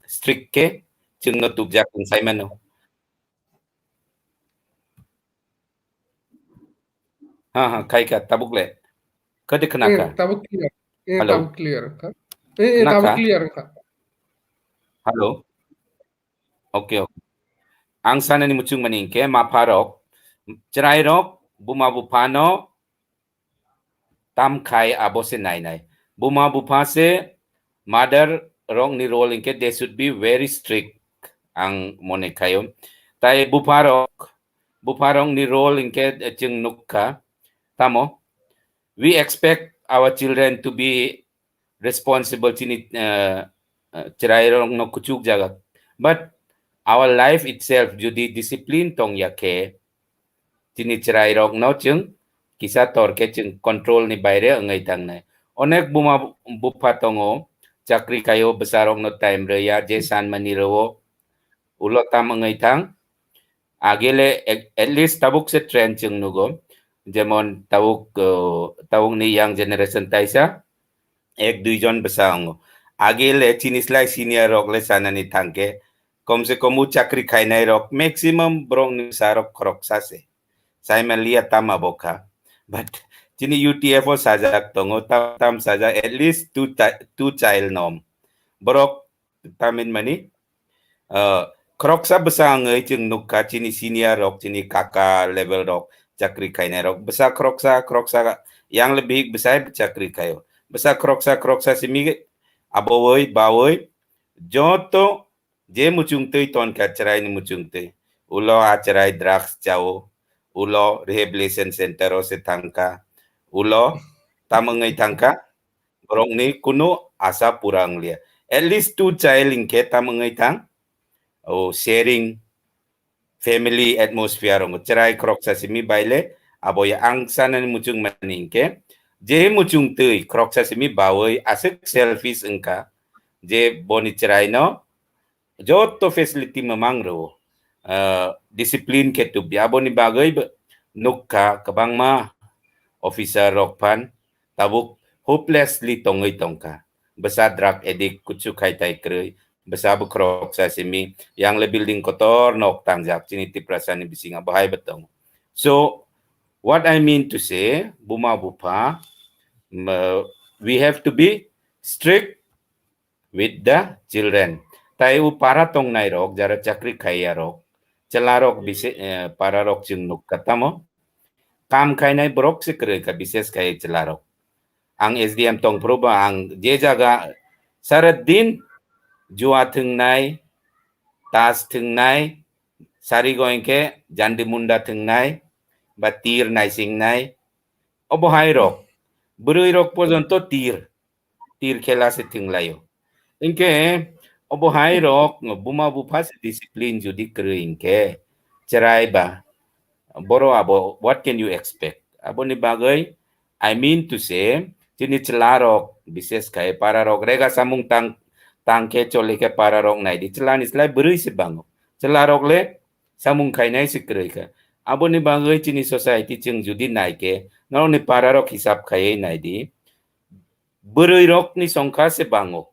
strict khe chwngno tubjak wng sai mano. Ha, ha, khai kha, tabuk le. Khade khna kha? Eh, tabuk clear. Eh, hello? Tabuk clear kha. Eh, eh, khna tabuk kha? Clear kha. Hello? Okay, okay. Ang sanani muchung mani hinkhe mapha rok, chwrai rok, buma bupha no, tam khai abo se nainai. Buma bupha se mother rok ni role hinkhe they should be very strict ang mone khaio. Tai bupha rok, bupha rok ni role hinkhe chwng nukha. Tamo, we expect our children to be responsible chini, uh, uh, chwrai rok no kuchuk jaga. But our life itself jodi discipline tong ya khe, chini chwrai rok no chwng kisa tor khe chwng control ni baire wngwi tangnai. Onek buma bupha tongo, chakri khaio, bwsarokno time rwya, je sanmani rwo, ulo tam wngwi thang. Agele at, at least tabuk se trend chwng nugo, jemon tabuk, uh, tabukni young generation taisa, ek dui jon bwsa wngo. Agele chini slai senior rok le sanani thangkhe, komse kom o chakri khainai rok maximum borokni bwsa rok khoroksa se. Saimaliya tama bo kha. But chini U T F o sajak tongo, tam, tam sajak, at least two, chi- two child nom. Borok tamin mani, uh, khoroksa bwsa wngwi chwng nukha chini senior rok, chini kaka level rok, chakri khainai rok. Bwsa khoroksa, khoroksa yang le bihik bwsai chakri khaio. Bwsa khoroksa, khoroksa simi abowoi, bawoi, joto je muchung twi tonkha chwraini muchung twi. Ulo a chwrai drugs chao, ulo rehabilitation center o se thangkha, ulo tam wngwi thangkha, borokni kunu asa pura wnglia. At least two child hinkhe tam wngwi thang, o sharing, family atmosphere wngo. Chwrai khoroksa simi baile, abo ya ang sanani muchung mani hinkhe, je muchung twi khoroksa simi bawi aswk selfish wngkha, je boni chwraino joto facility mamang rwo, ah, discipline khe tubdi. Aboni bagwi bo nukha kwbangma officer rok phan tabuk hopelessly tongwi tongkha. Bwsa drug addict, kuchu khai tai kwrwi, bwsa bwkhorok sa simi, yang le building kotor nok tangjak chini Tiprasa ni bisingo, bo hai bo tongo. So, what I mean to say, buma bupha, mm, we have to be strict with the children. Tai u para tongnai rok, jara chakri khaiya rok, chwla rok bise-, eh, para rok chwng nukha tamo. Kam khainai borok se kwrwi kha, bises khai chwla rok. Ang S D M tongphuru ba ang je jaga sara din jua thwngnai, tas thwngnai, sari go hinkhe jandi munda thwngnai, ba tir naisingnai, obo hai rok. Bwrwi rok porjonto tir, tir khela se thwnglaio. Hinkhe obo hai rok buma bupha se discipline jodi kwrwi hinkhe chwrai ba boro abo what can you expect? Aboni bagwi I mean to say chini chwla rok bises khai para rok rega samung tang, tang khe choli khe para rok naidi chwla ni slai bwrwi se bango. Chwla rok le samung khainai se kwrwi kha. Aboni bagwi chini society chwng jodi nai khe norokni para rok hisab khaiwi naidi. Bwrwi rokni songkha se bango,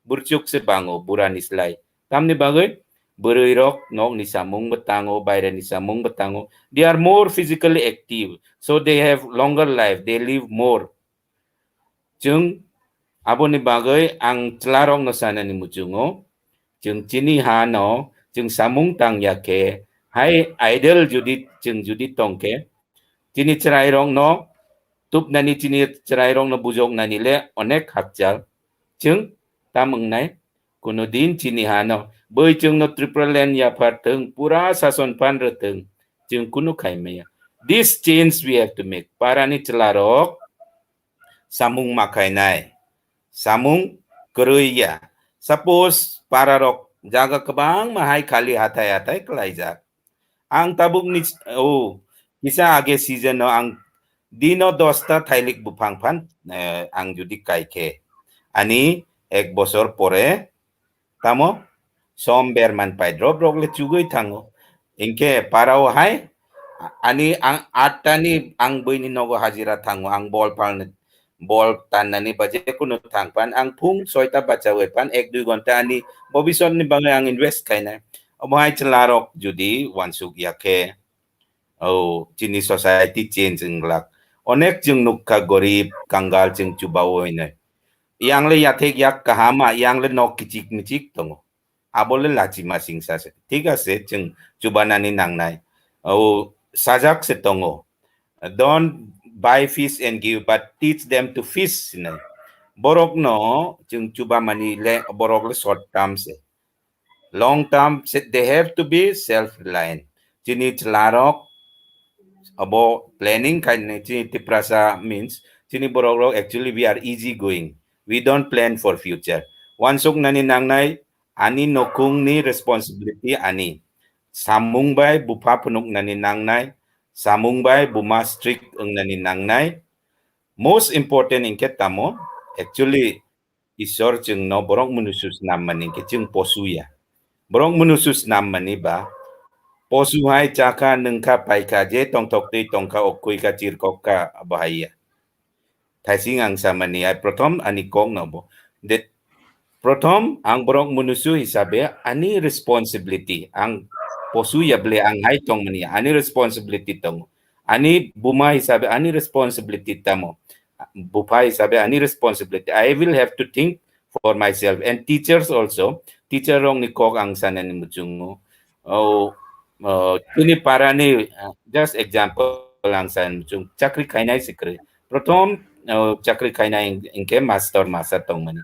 burchuk se bango, burani slai. Tamni bagwi bwrwi rok nokni samung bo tango, baireni samung bo tango. They are more physically active, so they have longer life, they live more. Chwng aboni bagwi ang chwla rokno sanani muchungo, chwng chini ha no chwng samung tang ya khe, hai idle jodi chwng jodi tong khe, chini chwrai rokno tupnani, chini chwrai rokno bujoknani le onek hakchal chwng tam wngnai. Kuno din chini ha no boi chwngno Tripura land yaphar thwng, pura sason phan rw thwng, chwng kunu khai maya. This change we have to make. Parani chwla rok samung ma khainai, samung kwrwi ya. Suppose para rok jaga kwbangma hai khali hathai hathai kwlaijak. Ang tabuk ni, o, kisa age season no ang dino dosta thailik buphang phan, eh, ang jodi kai khe, ani ek bosor pore tamo som berman pai drop rok le chugui thango. Hinkhe parao hai ani ang atta ni ang buini nogo hajira thango, ang bol palni, bol tannani ba je kunu thang phan, ang phung soita bachawi phan ek dui ghonta ani bobisot ni bagwi ang invest khainai. Obo hai chwla rok jodi wansuk ya khe, o, chini society change wng glak. Onek chwng nukha gorib, kangal chwng chubawi hinwi. Yang le yathek yak kahama, yang le nok kichik michik tongo. Abo le lachima singsa se. Thik ase, chwng chubanani nangnai. O, sajak se tongo. Don't buy fish and give, but teach them to fish hinwi. Borok no chwng chubamani le, borok le short term se. Long term, se-, they have to be self-reliant. Chini chwla rok abo planning khainai, chini Tiprasa means, chini borok rok actually we are easy going. We don't plan for future. Wansuk nani nangnai, ani nokung ni responsibility ani. Samung bai bupha phunuk nani nangnai, Samung bai buma strict wngnani nangnai. Most important hinkhe tamo, actually, Isor chwngno borok munusu snam mani hinkhe chwng posu ya. Borok munusu snam mani ba posu hai chakha, nwngkha, paikha, je tongthok twi tongkha, okkui kha, chirkok kha, abo hai ya. Thaising ang samani, ai prothom ani kok no bo. De, prothom ang borok munusu hisabe ani responsibility, ang posu ya ble ang hai tong mani, ani responsibility tongo. Ani buma hisabe ani responsibility tamo. Bupha hisabe ani responsibility. I will have to think for myself and teachers also. Teacher rok ni kok ang sanani muchungo. Oh, oh, chini para ni, uh, just example ang san muchung. Chakri khainai sikri. Prothom, oh, chakri khainai hinkhe master masa tongmani.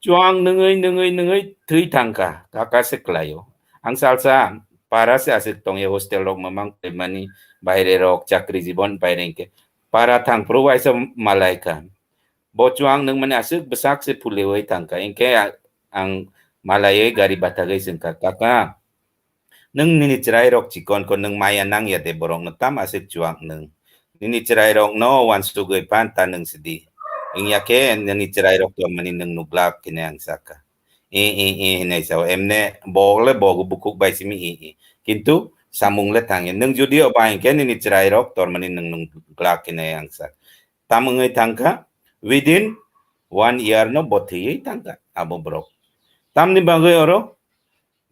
Chuang nungui, nungui, nungui twi thangkha, kaka se klaio. Ang salsa para se aswk tongya hostel rok mamang mani, baire rok chakri jibon baire hinkhe. Para thang phuru waisa malaikha. Bo chuang nung mani aswk bwsak se phuliwi thangkha. Hinkhe a-, ang malaiwi gari bathagwi swngkha, "Kaka, nwng nini chwrai rok chikon ko, nwng maya nang ya de borok no, tam aswk chuak nwng? Nini chwrai rok no wansugwi phan ta nwng sidi. Wngya khe nini chwrai rok tongmani nwng nuglak," hinwi ang sakha. "E, e, e," hinwi sao. Emne bok le bogo bukhuk bai simi e, e. Kintu samung le thangya. "Nwng jodi oba hinkhe nini chwrai rok tormani nwng nuglak," hinwi ang sak. Tam wngwi thangkha, within one year no bo thwiwi thangkha abo borok. Tamni bagwi oro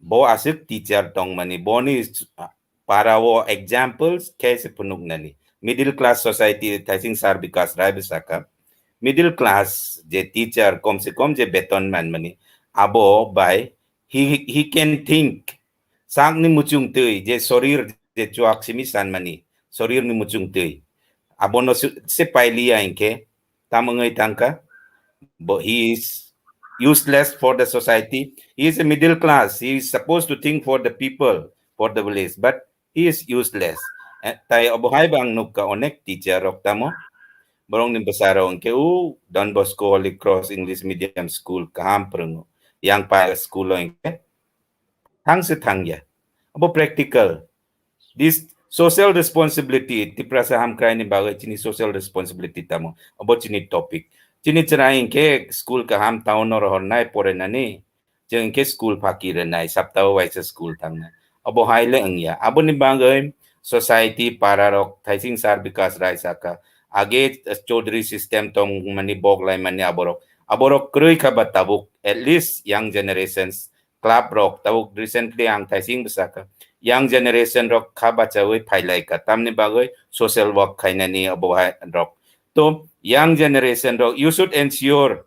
bo aswk teacher tongmani, boni para o examples khe se phunuknani. Middle class society, thaising sir Bikas Rai bwsakha. Middle class je teacher, kom se kom je beton manmani, abo bai he, he can think. Sakni muchung twi, je sorir, je chuak simi sanmani, sorir ni muchung twi. Abono se, se pailiya hinkhe, tam wngwi thangkha. Bo, he is useless for the society. He is a middle class. He is supposed to think for the people, for the village. But he is useless. Eh, tai obo hai bo ang nukha onek teacher rok tamo. Borokni bwsa rok hinkhe u Don Bosco Holy Cross English Medium School kaham phwrwngo. Yang pa school o hinkhe thang se thangya. Abo practical. This social responsibility, Tiprasa hamkrai ni bagwi chini social responsibility tamo. Abo chini topic. Chini chwrai hinkhe school kaham town o rohornai porenani. Chwng hinkhe school phaki rwnai, saptao waisa school thangnai. Abo hai le wngya. Aboni bagwi society, para rok, thaising sir Bikas Rai sakha. Age Chaudhary system tongmani, bok laimani aborok. Aborok kwrwi kha ba tabuk, at least young generations, club rok, tabuk recently ang thaising bwsakha. Young generation rok kha bachawi phailai kha. Tamni bagwi social work khainani abo hai rok. To young generation rok, you should ensure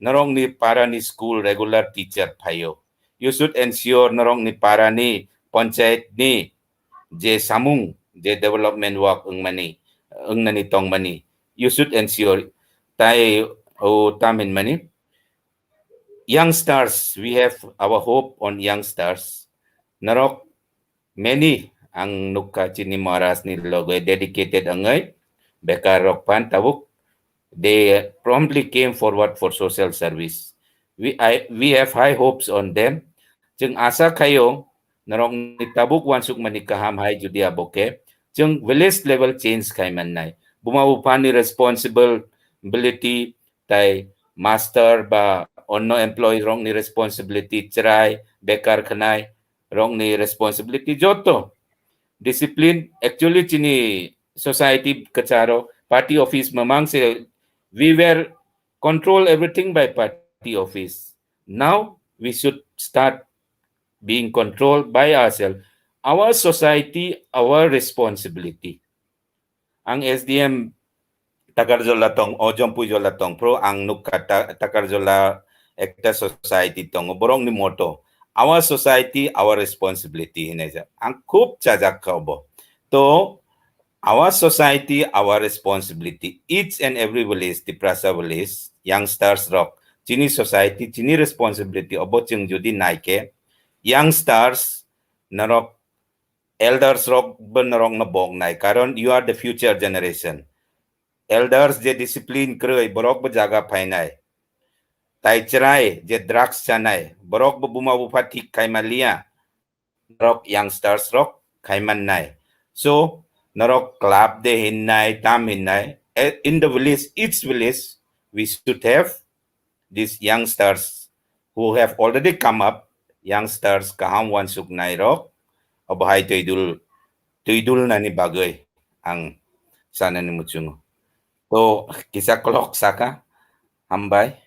norokni parani school regular teacher phaio. You should ensure norokni parani panchayat ni je samung, je development work wngmani, wngnani tongmani, you should ensure. Tai o tam hinmani, youngsters, we have our hope on youngsters. Norok many ang nukha chini Maharaj ni loge dedicated wngwi bekar rok phan tabuk they promptly came forward for social service. We, I, we have high hopes on them. Chwng asa khaio norokni tabuk wansukmani kaham hai jodi abo khe chwng village level change khai mannai. Buma buphani responsibility tai master ba onno employee rokni responsibility, chwrai, bekar khnai rokni responsibility, joto discipline. Actually chini society kwcharo party office mamang se we were control everything by party office. Now we should start being controlled by ourselves. Our society, our responsibility. Ang S D M Takarjola tong, o Jompui Jola tong, pro ang nukha ta-, Takarjola ekta society tongo, borokni motto, "Our society, our responsibility," hinai jak. Ang khub chajak kha obo. To, our society, our responsibility. Each and every village, Tiprasa village, youngsters rok, chini society, chini responsibility, obo chwng jodi nai khe, youngsters, norok elders rok bo norok no bok nai, karon you are the future generation. Elders je discipline kwrwi, borok bo jaga phainai. Tai chwrai je drugs chanai, borok bo buma bupha thik khai manliya, norok youngsters rok khai mannai. So, Norok club de hinnai, tam hinnai. Eh, in the village, each village, we should have these youngsters who have already come up, youngsters kaham wansuknai rok, obohai twi dul, twi dulnani bagwi ang sanani muchungo. To kisa kolok saka, hambai.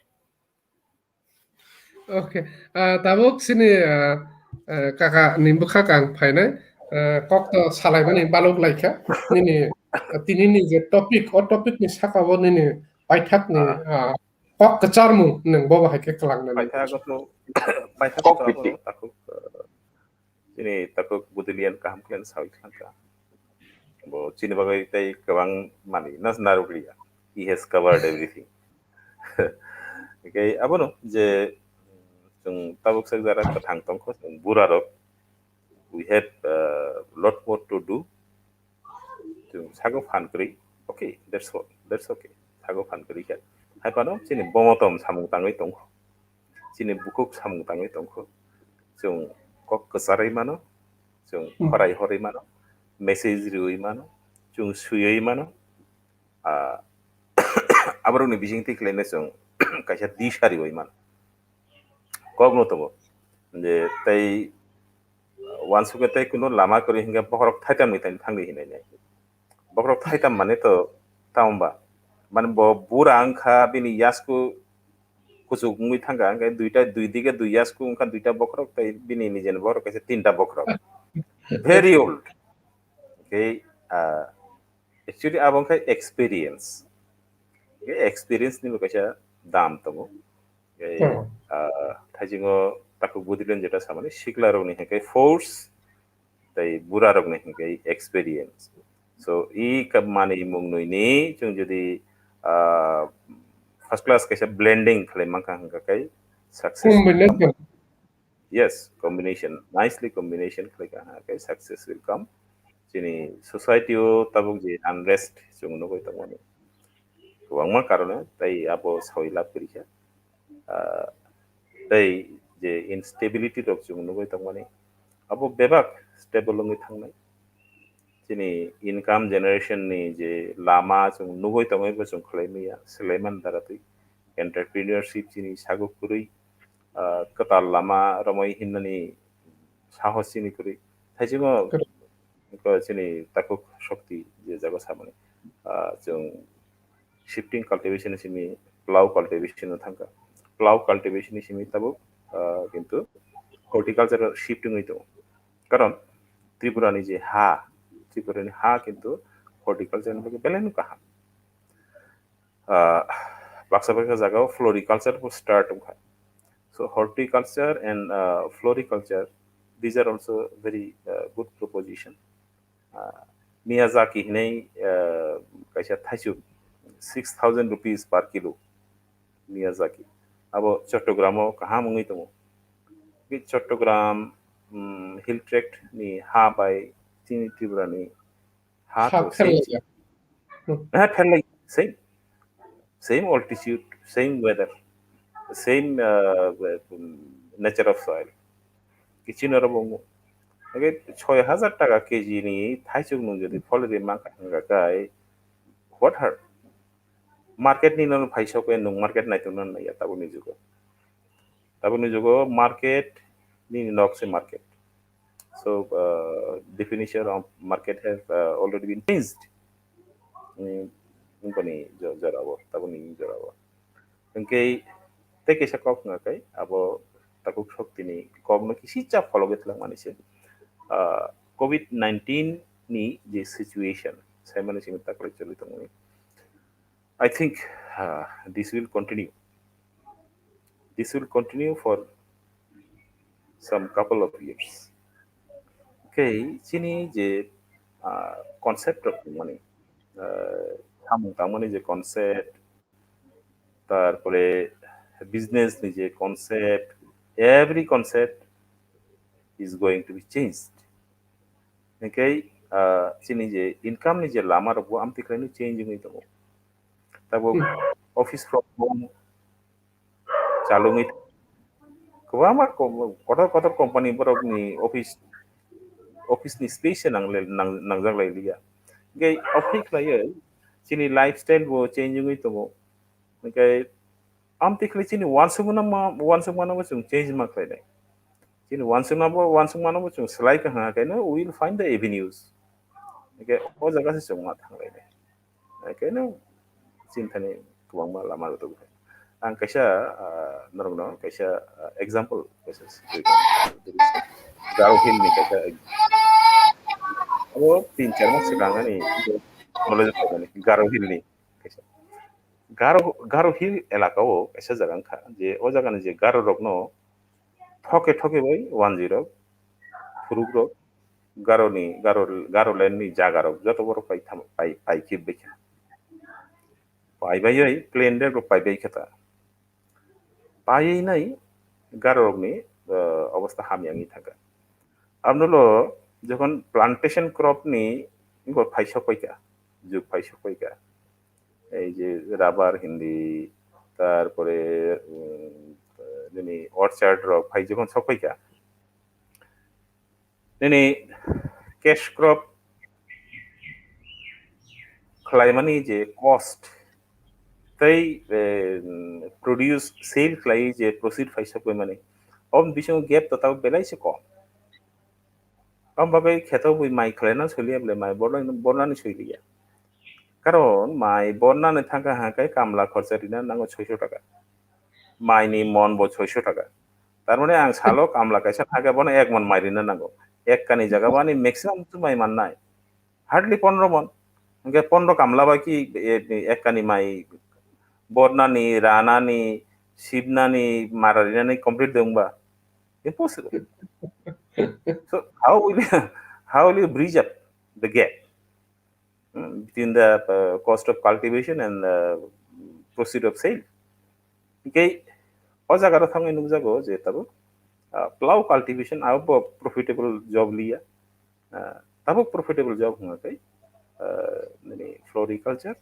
Okay. Ah, tabuk sini, ah, ah, kaka ni bwkha kang phainai. Ah, kok to salaimani balok laikha. Nini, ah, tini ni je topic, o topic ni saka bo nini paithak ni, ah, kok kecharmung nung bo bahai khe kelang nani. Paithak to, paithak kok to piti. Takuk, ah, Chini takhuk Budilian kaham khlai sawi thangkha. Bo chini bagwi tei kwbang manwi no narwkliya. He has covered everything. Okay, abono je chwng tabuk sak jara kwthang tongkho, chwng burarok, we have, uh, lot more to do. Chwng sago phan kwrwi, okay, that's all, that's okay. Sago phan kwrwi khe. Hai phano chini bomotom samung tangwi tongkho. Chini bukhuk samung tangwi tongkho. Chwng kok kwcharwi mano, chwng Hmm. khorai horwi mano, message riwi mano, chwng swiwi mano. Ah, aborokni bisingtwi khlaina chwng kaisa disha riwi mano. Kokno tongo je tei wansukhe tei kuno lama kwrwi hinkhe bokhorok thaitamni thani thangdi hinwi nai. Bokhorok thaitam mane to tamo ba? Mane bo bura wngkha, bini yasku kuchuk wngwi thangkha, hwnkhe duita, dui dige dui yasku wngkha, duita bokhorok tei bini nijeni bokhorok kaisa tinta bokhorok. Very old. Hwnkhe, ah, actually abo wngkha experience. Hwnkhe experience ni bo kaisa dam tongo. Hwnkhe, Hmm. ah, thaisingo takhuk Budilian jeta samani sikla rokni hwnkhe force, tei bura rokni hwnkhe experience. So, i ka-, manwi mung nwi ni chwng jodi, ah, first class kaisa blending khlai mankha hwnkha khe success. Combination. Yes, combination. Nicely combination khlai kha hwnkha khe success will come. Chini society o tabuk je unrest chwng nugwi tongmani. Kwbangma karone tei abo sawi lab kwrwi kha. Ah, tei je instability rok chwng nugwi tongmani, abo bebak stable wngwi thangnai. Chini income generation ni je lama chwng nugwi tongwi bo chwng khlai maya, swlaiman dara twi entrepreneurship chini sago kwrwi, ah, kwtal lama romwi hinnani sahos chini kwrwi. Thaisingo Correct. Ko chini takhuk shokti je jaga samani, ah, chwng shifting cultivation ni simi plough cultivation no thangkha. Plough cultivation ni simi tabuk, ah, kintu horticulture shift wngwi tongo. Karon Tripura ni je ha, Tripura ni ha kintu horticulture ni bagwi belai no kaham. Ah, baksa baksa jaga o floriculture bo start wngkha. So horticulture and, ah, floriculture, these are also very, ah, good proposition. Ah, Miyazaki hinai, ah, kaisa thaichuk six thousand rupees per kilo. Miyazaki. Abo Chattogram o kaham wngwi tongo. Bini Chattogram, mm, hill tract ni ha bai chini Tripura ni ha Ha to same. Pherlaiya. Hmm. Ha pherlai same. Same altitude, same weather, same, ah, nature of soil. Kichino ro bongo. Age choi hajar taka K G ni thaichuk nung jodi pholri mankha hwnkha kai, what hurt? Market ni nono phai sokwe nung market naitung naiya tabukni jugo. Tabukni jugo market ni nok se market. So, uh, definition of market has, uh, already been changed. Ni, nungkoni jo-, jorao, tabukni jorao. Hwnkhe tei kaisa kok wngkha khe abo takhuk shokti ni kokno kisicha phologwi twlangmani se. Ah, covid nineteen ni je situation, saimani simi taklai choli tongmani. I think, ah, this will continue. This will continue for some couple of years. Okay, chini je, ah, concept rok tongmani, ah, samung tangmani je concept, tarpore business ni je concept, every concept is going to be changed. Hwnkhe, ah, chini je income ni je lama rok bo amtwi khlaino change wngwi tongo. Tabuk Hmm. Office from home chalungwi kwbangma kom-, kotor kotor company borokni office, office ni space se nang-, nang-, nangjak lai liya. Hingke ophik khlaiwi chini lifestyle bo change wngwi tongo. Hingke amtwi khlai chini uansukmano ma-, uansukmano bo chwng change ma khlainai. Chini uansukma bo, uansukmano bo chwng swlai kha hwnga khe no, we will find the avenues. Hingke o jaga se chwng ma thanglainai. Hingke no chini thani kwbangma lama rwtwi. Ang kaisa, ah, norokno kaisa, ah, example kaisa Garo Hill ni kaisa ex-, abo tin char mas swkang ani knowledge paimani Garo Hill ni kaisa. Garo, Garo Hill elaka o kaisa jaga wngkha je o jaga ni je Garo rokno thoke thoke bai wanjwi rok, phuruk rok, Garo ni, Garo, Garo land ni jaga rok joto borok pai tham-, pai, pai khe bai kha. Pai bai oi plain land rok pai bai khe ta. Pai nai Garo rok ni, eh, obostha hamya wngwi thangkha. Abno lo jokhon plantation crop ni bo phai sok pai kha, jug phai sok pai kha. Ei je rubber hindi, tarpore, um, nini orchard rok phai jokhon sok pai kha. Nini cash crop khlaimani je cost tei, eh, produce, sale khlai je proceed phai sok pai mani, o bisingo gap to tabuk belai se kom. Om bagwi kheto bui mai khlaina soli ya bole mai borna, bornani soli ya. Karon mai bornani thangkha hangkai kamla khorcha rina nango soiso taka. Mai ni mon bo soiso taka. Tar mane ang salo kamla kaisa thangkha bono ek mon mai rina nango. Ek kani jaga bani maximum tu mai mannai. Hardly pondro mon. Hingke pondro kamla bai ki e, e, ek kani mai bornani, ranani, sibnani, mara rinani complete dongba. Impossible. So how will you, how will you bridge up the gap, mm, between the, uh, cost of cultivation and the proceed of sale? Hingke o jaga ro thangwi nukjago je tabuk, uh, plough cultivation abo profitable job liya. Uh, tabuk profitable job hwnga khe, uh, nini floriculture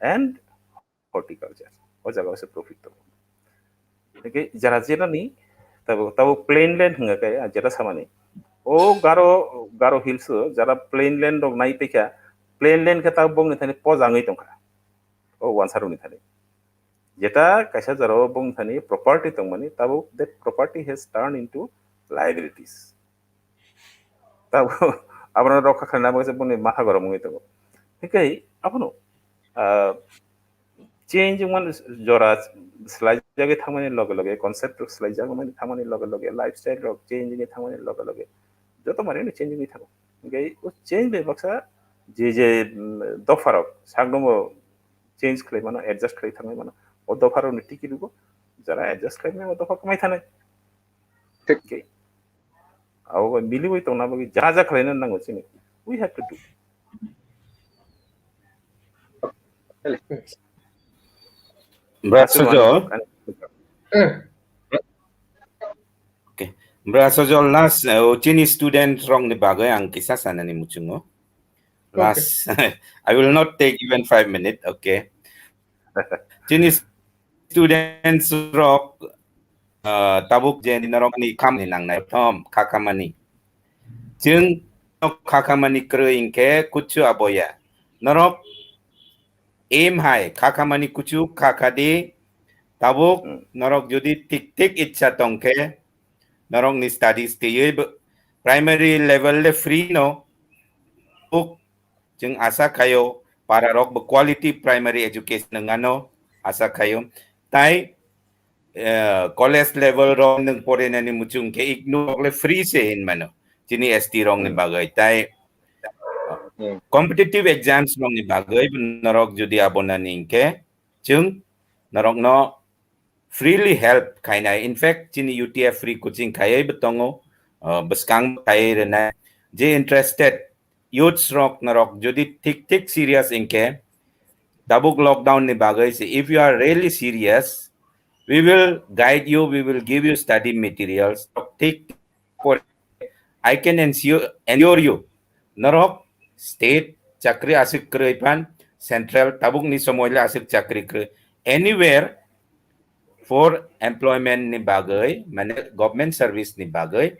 and horticulture. O jaga o se profit tongo. Hingke jara jenani tabo, tabo plain land hwnga khe, ah, jera samani. O Garo, Garo Hills o jara plain land rok nai paikha, plain land khe tabok bongni thani poja wngwi tongkha. O wansa rokni thani. Jeta kaisa jora o bongni thani property tongmani, tabok that property has turned into liabilities. Tabo abono rokha khlaina bagwi se boni matha gorom wngwi tongo. Hinkhe abono, ah, change wngmani jora swlaijagwi thangmani loge loge, concept rok swlaijagwi thangmani loge loge, lifestyle rok change wngwi thangmani loge loge, joto manwi no change wngwi thango. Hinkhe o change bai baksa je je, mm, dopha rok sakno bo change khlai mano, adjust khlai thangwi mano, o dopha rokni tiki rwgo, jara adjust khlai mano, o dopha kwmai thanai. Thik. Okay. Abo bai miliwi tongna bagwi ja ja khlaina nango chini. We have to do. Brasojol. Okay. Brasojol last, uh, chini student rokni bagwi ang kisa sanani muchungo. Okay. Last, I will not take even five minutes, okay. Chini students rok, ah, tabuk je norokni khamni nangnai prothom kha khamani. Chwng kha khamani kwrwi hinkhe kuchu aboya. Norok aim hai kha khamani kuchu kha kha di. Tabuk, hmm, norok jodi thik thik ichha tongkhe, norokni studies twiwi bo-, primary level le free no. Uk Chwng asa khaio, para rok bo quality primary education wngano asa khaio. Tai, eh, college level rok nwng porinani muchung khe ignu rok le free se hinmano. Chini S T rok ni, hmm, bagwi. Tai, hmm, competitive exams rok ni bagwi norok jodi abonani hinkhe chwng norok no freely help khainai. In fact, chini U T F free coaching khaiwi bo tongo, uh, bwskang khaiwi rwnai. Je interested youths rok norok jodi thik thik serious hinkhe, tabuk lockdown ni bagwi se, if you are really serious, we will guide you, we will give you study materials. Thik por-, I can ensure, ensure you, norok state chakri aswk kwrwi phan, central tabukni somoile aswk chakri kwrwi. Anywhere for employment ni bagwi, mane government service ni bagwi,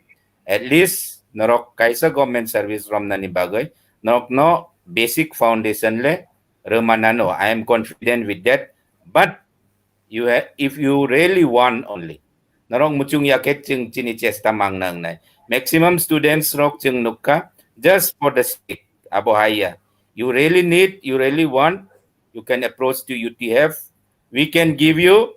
at least norok kaisa government service romnani bagwi, norokno basic foundation le rwmanano. I am confident with that. But you ha-, if you really want only, norok muchung ya khe chwng chini chesta mangna wngnai. Maximum students rok chwng nukha just for the sake abo hai ya. You really need, you really want, you can approach to U T F. We can give you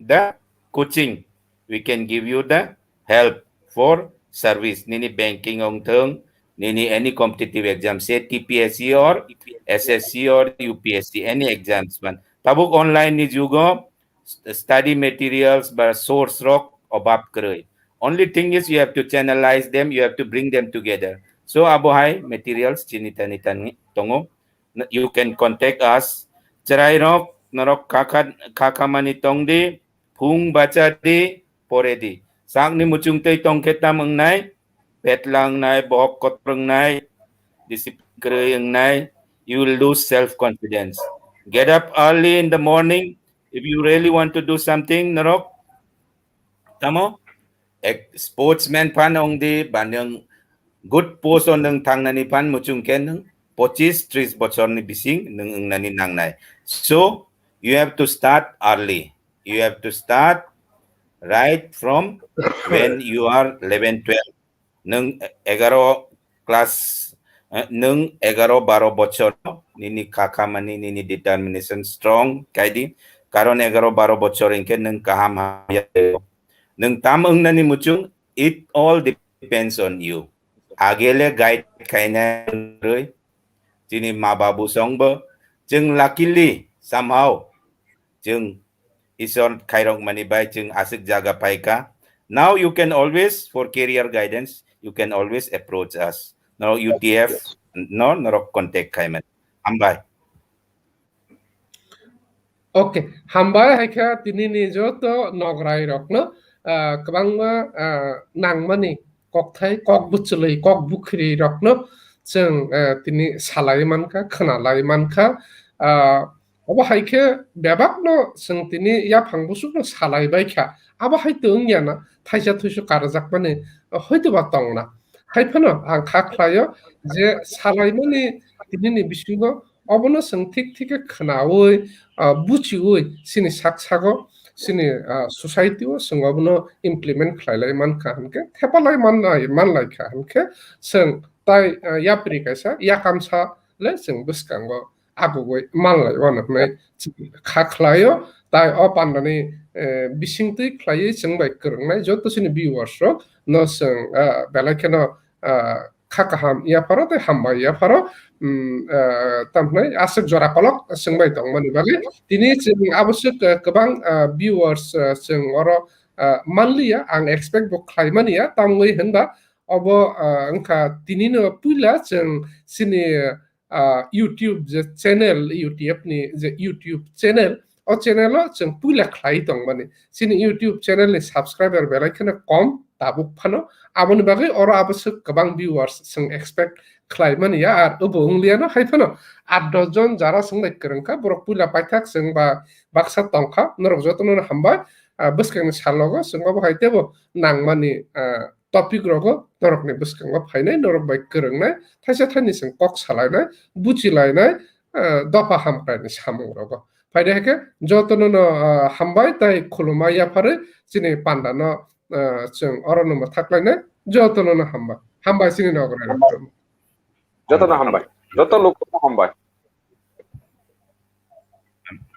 the coaching, we can give you the help for service. Nini banking ong thung, nini any competitive exam, say T P S C or S S C or U P S C, any exams man. Tabuk online ni jugo st-, study materials ba source rok obab kwrwi. Only thing is you have to channelize them, you have to bring them together. So abo hai materials chini tani tani tongo. You can contact us. Chwrai rok norok kha kha, kha kha mani tong di, phung bacha di, pore di. Sakni muchung tei tong khe tam wngnai, petla wngnai, bohok kotor wngnai, discipline kwrwi wngnai, you will lose self confidence. Get up early in the morning if you really want to do something, norok. Tamo, ek sportsman phan ong di, ba nwng good post o nwng thangnani phan muchung khe nwng pochis tris bochorni bising nwng wngnani nangnai. So, you have to start early. You have to start right from when you are eleven, twelve. Nwng egaro class, eh, nwng egaro baro bochor nini kha kha mani, nini determination strong khai di. Karon egaro baro bochor hinkhe nwng kaham hamya. Nwng tam wngnani muchung, it all depends on you. Agele guide khainai rwi, chini ma babu songbo, chwng luckily somehow, chwng Isor khairok mani bai chwng aswk jaga paikha. Now you can always, for career guidance, you can always approach us. No U T F, no, norok contact khaimani. Hambai. Okay, hambai hai kha tinini joto nograi rokno, ah, kwbangma, ah, nangmani kokthai, kok bwchwlwi, kok bukhri rokno chwng, ah, tini salai mankha, khwnalai mankha. Ah, obo hai khe bebakno chwng tini yaphang bwswkno salai bai kha. Abo hai to wngya na, thaisa thuisu karjakmani hoitoba tongna. Hai phano ang kha khlaio je salaimani tinini bisingo obono chwng thik thik khe khwnaui, ah, buchiui chini sak sago, chini, ah, society o chwng obono implement khlailai mankha hinkhe, thepalai mannai, manlaikha hinkhe chwng tai, ah, yapri kaisa yakamsa le chwng bwskango agugui manlai uanw hwnwi kha khlaio. Tai o pandani, eh, bisingtwi khlaiwi chwng bai kwrwngnai joto chini viewers rok no chwng, ah, belai kheno, ah, kha kaham yapharo tei hambai yapharo, mm, ah, tamhinai aswk jora kolok chwng bai tongmani bagwi tini chwng aboswk, ah, kwbang, ah, viewers, ah, chwng oro, ah, manliya, ang expect bo khlaimani ya, tamwi hwnba obo, ah, wngkha tinino puila chwng chini, ah, YouTube je channel, U T F ni je YouTube channel, o channel o chwng puila khlai tongmani. Chini YouTube channel ni subscriber belai kheno kom tabuk phano. Aboni bagwi oro aboswk kwbang viewers chwng expect khlaimani ya, ar obo wngliya no hai phano. At dos jon jara chwng bai kwrwngkha, borok puila paithak chwng ba baksa tongkha, norok jotono no hambai. Ah, bwskangni salogo chwng obo hai teibo nangmani, ah, topic rogo norokni bwskango phainai, norok bai kwrwngnai, thaisa thaini chwng kok salainai, buchilainai, ah, dopha hamkraini samung rogo. Phaidi hai khe jotono no, ah, hambai tei khulumma yapharwi chini pandano, ah, chwng orono mwthaklainai, jotono no hambai. Hambai chini nograi rok. Jotono hambai. Joto lukuno hambai.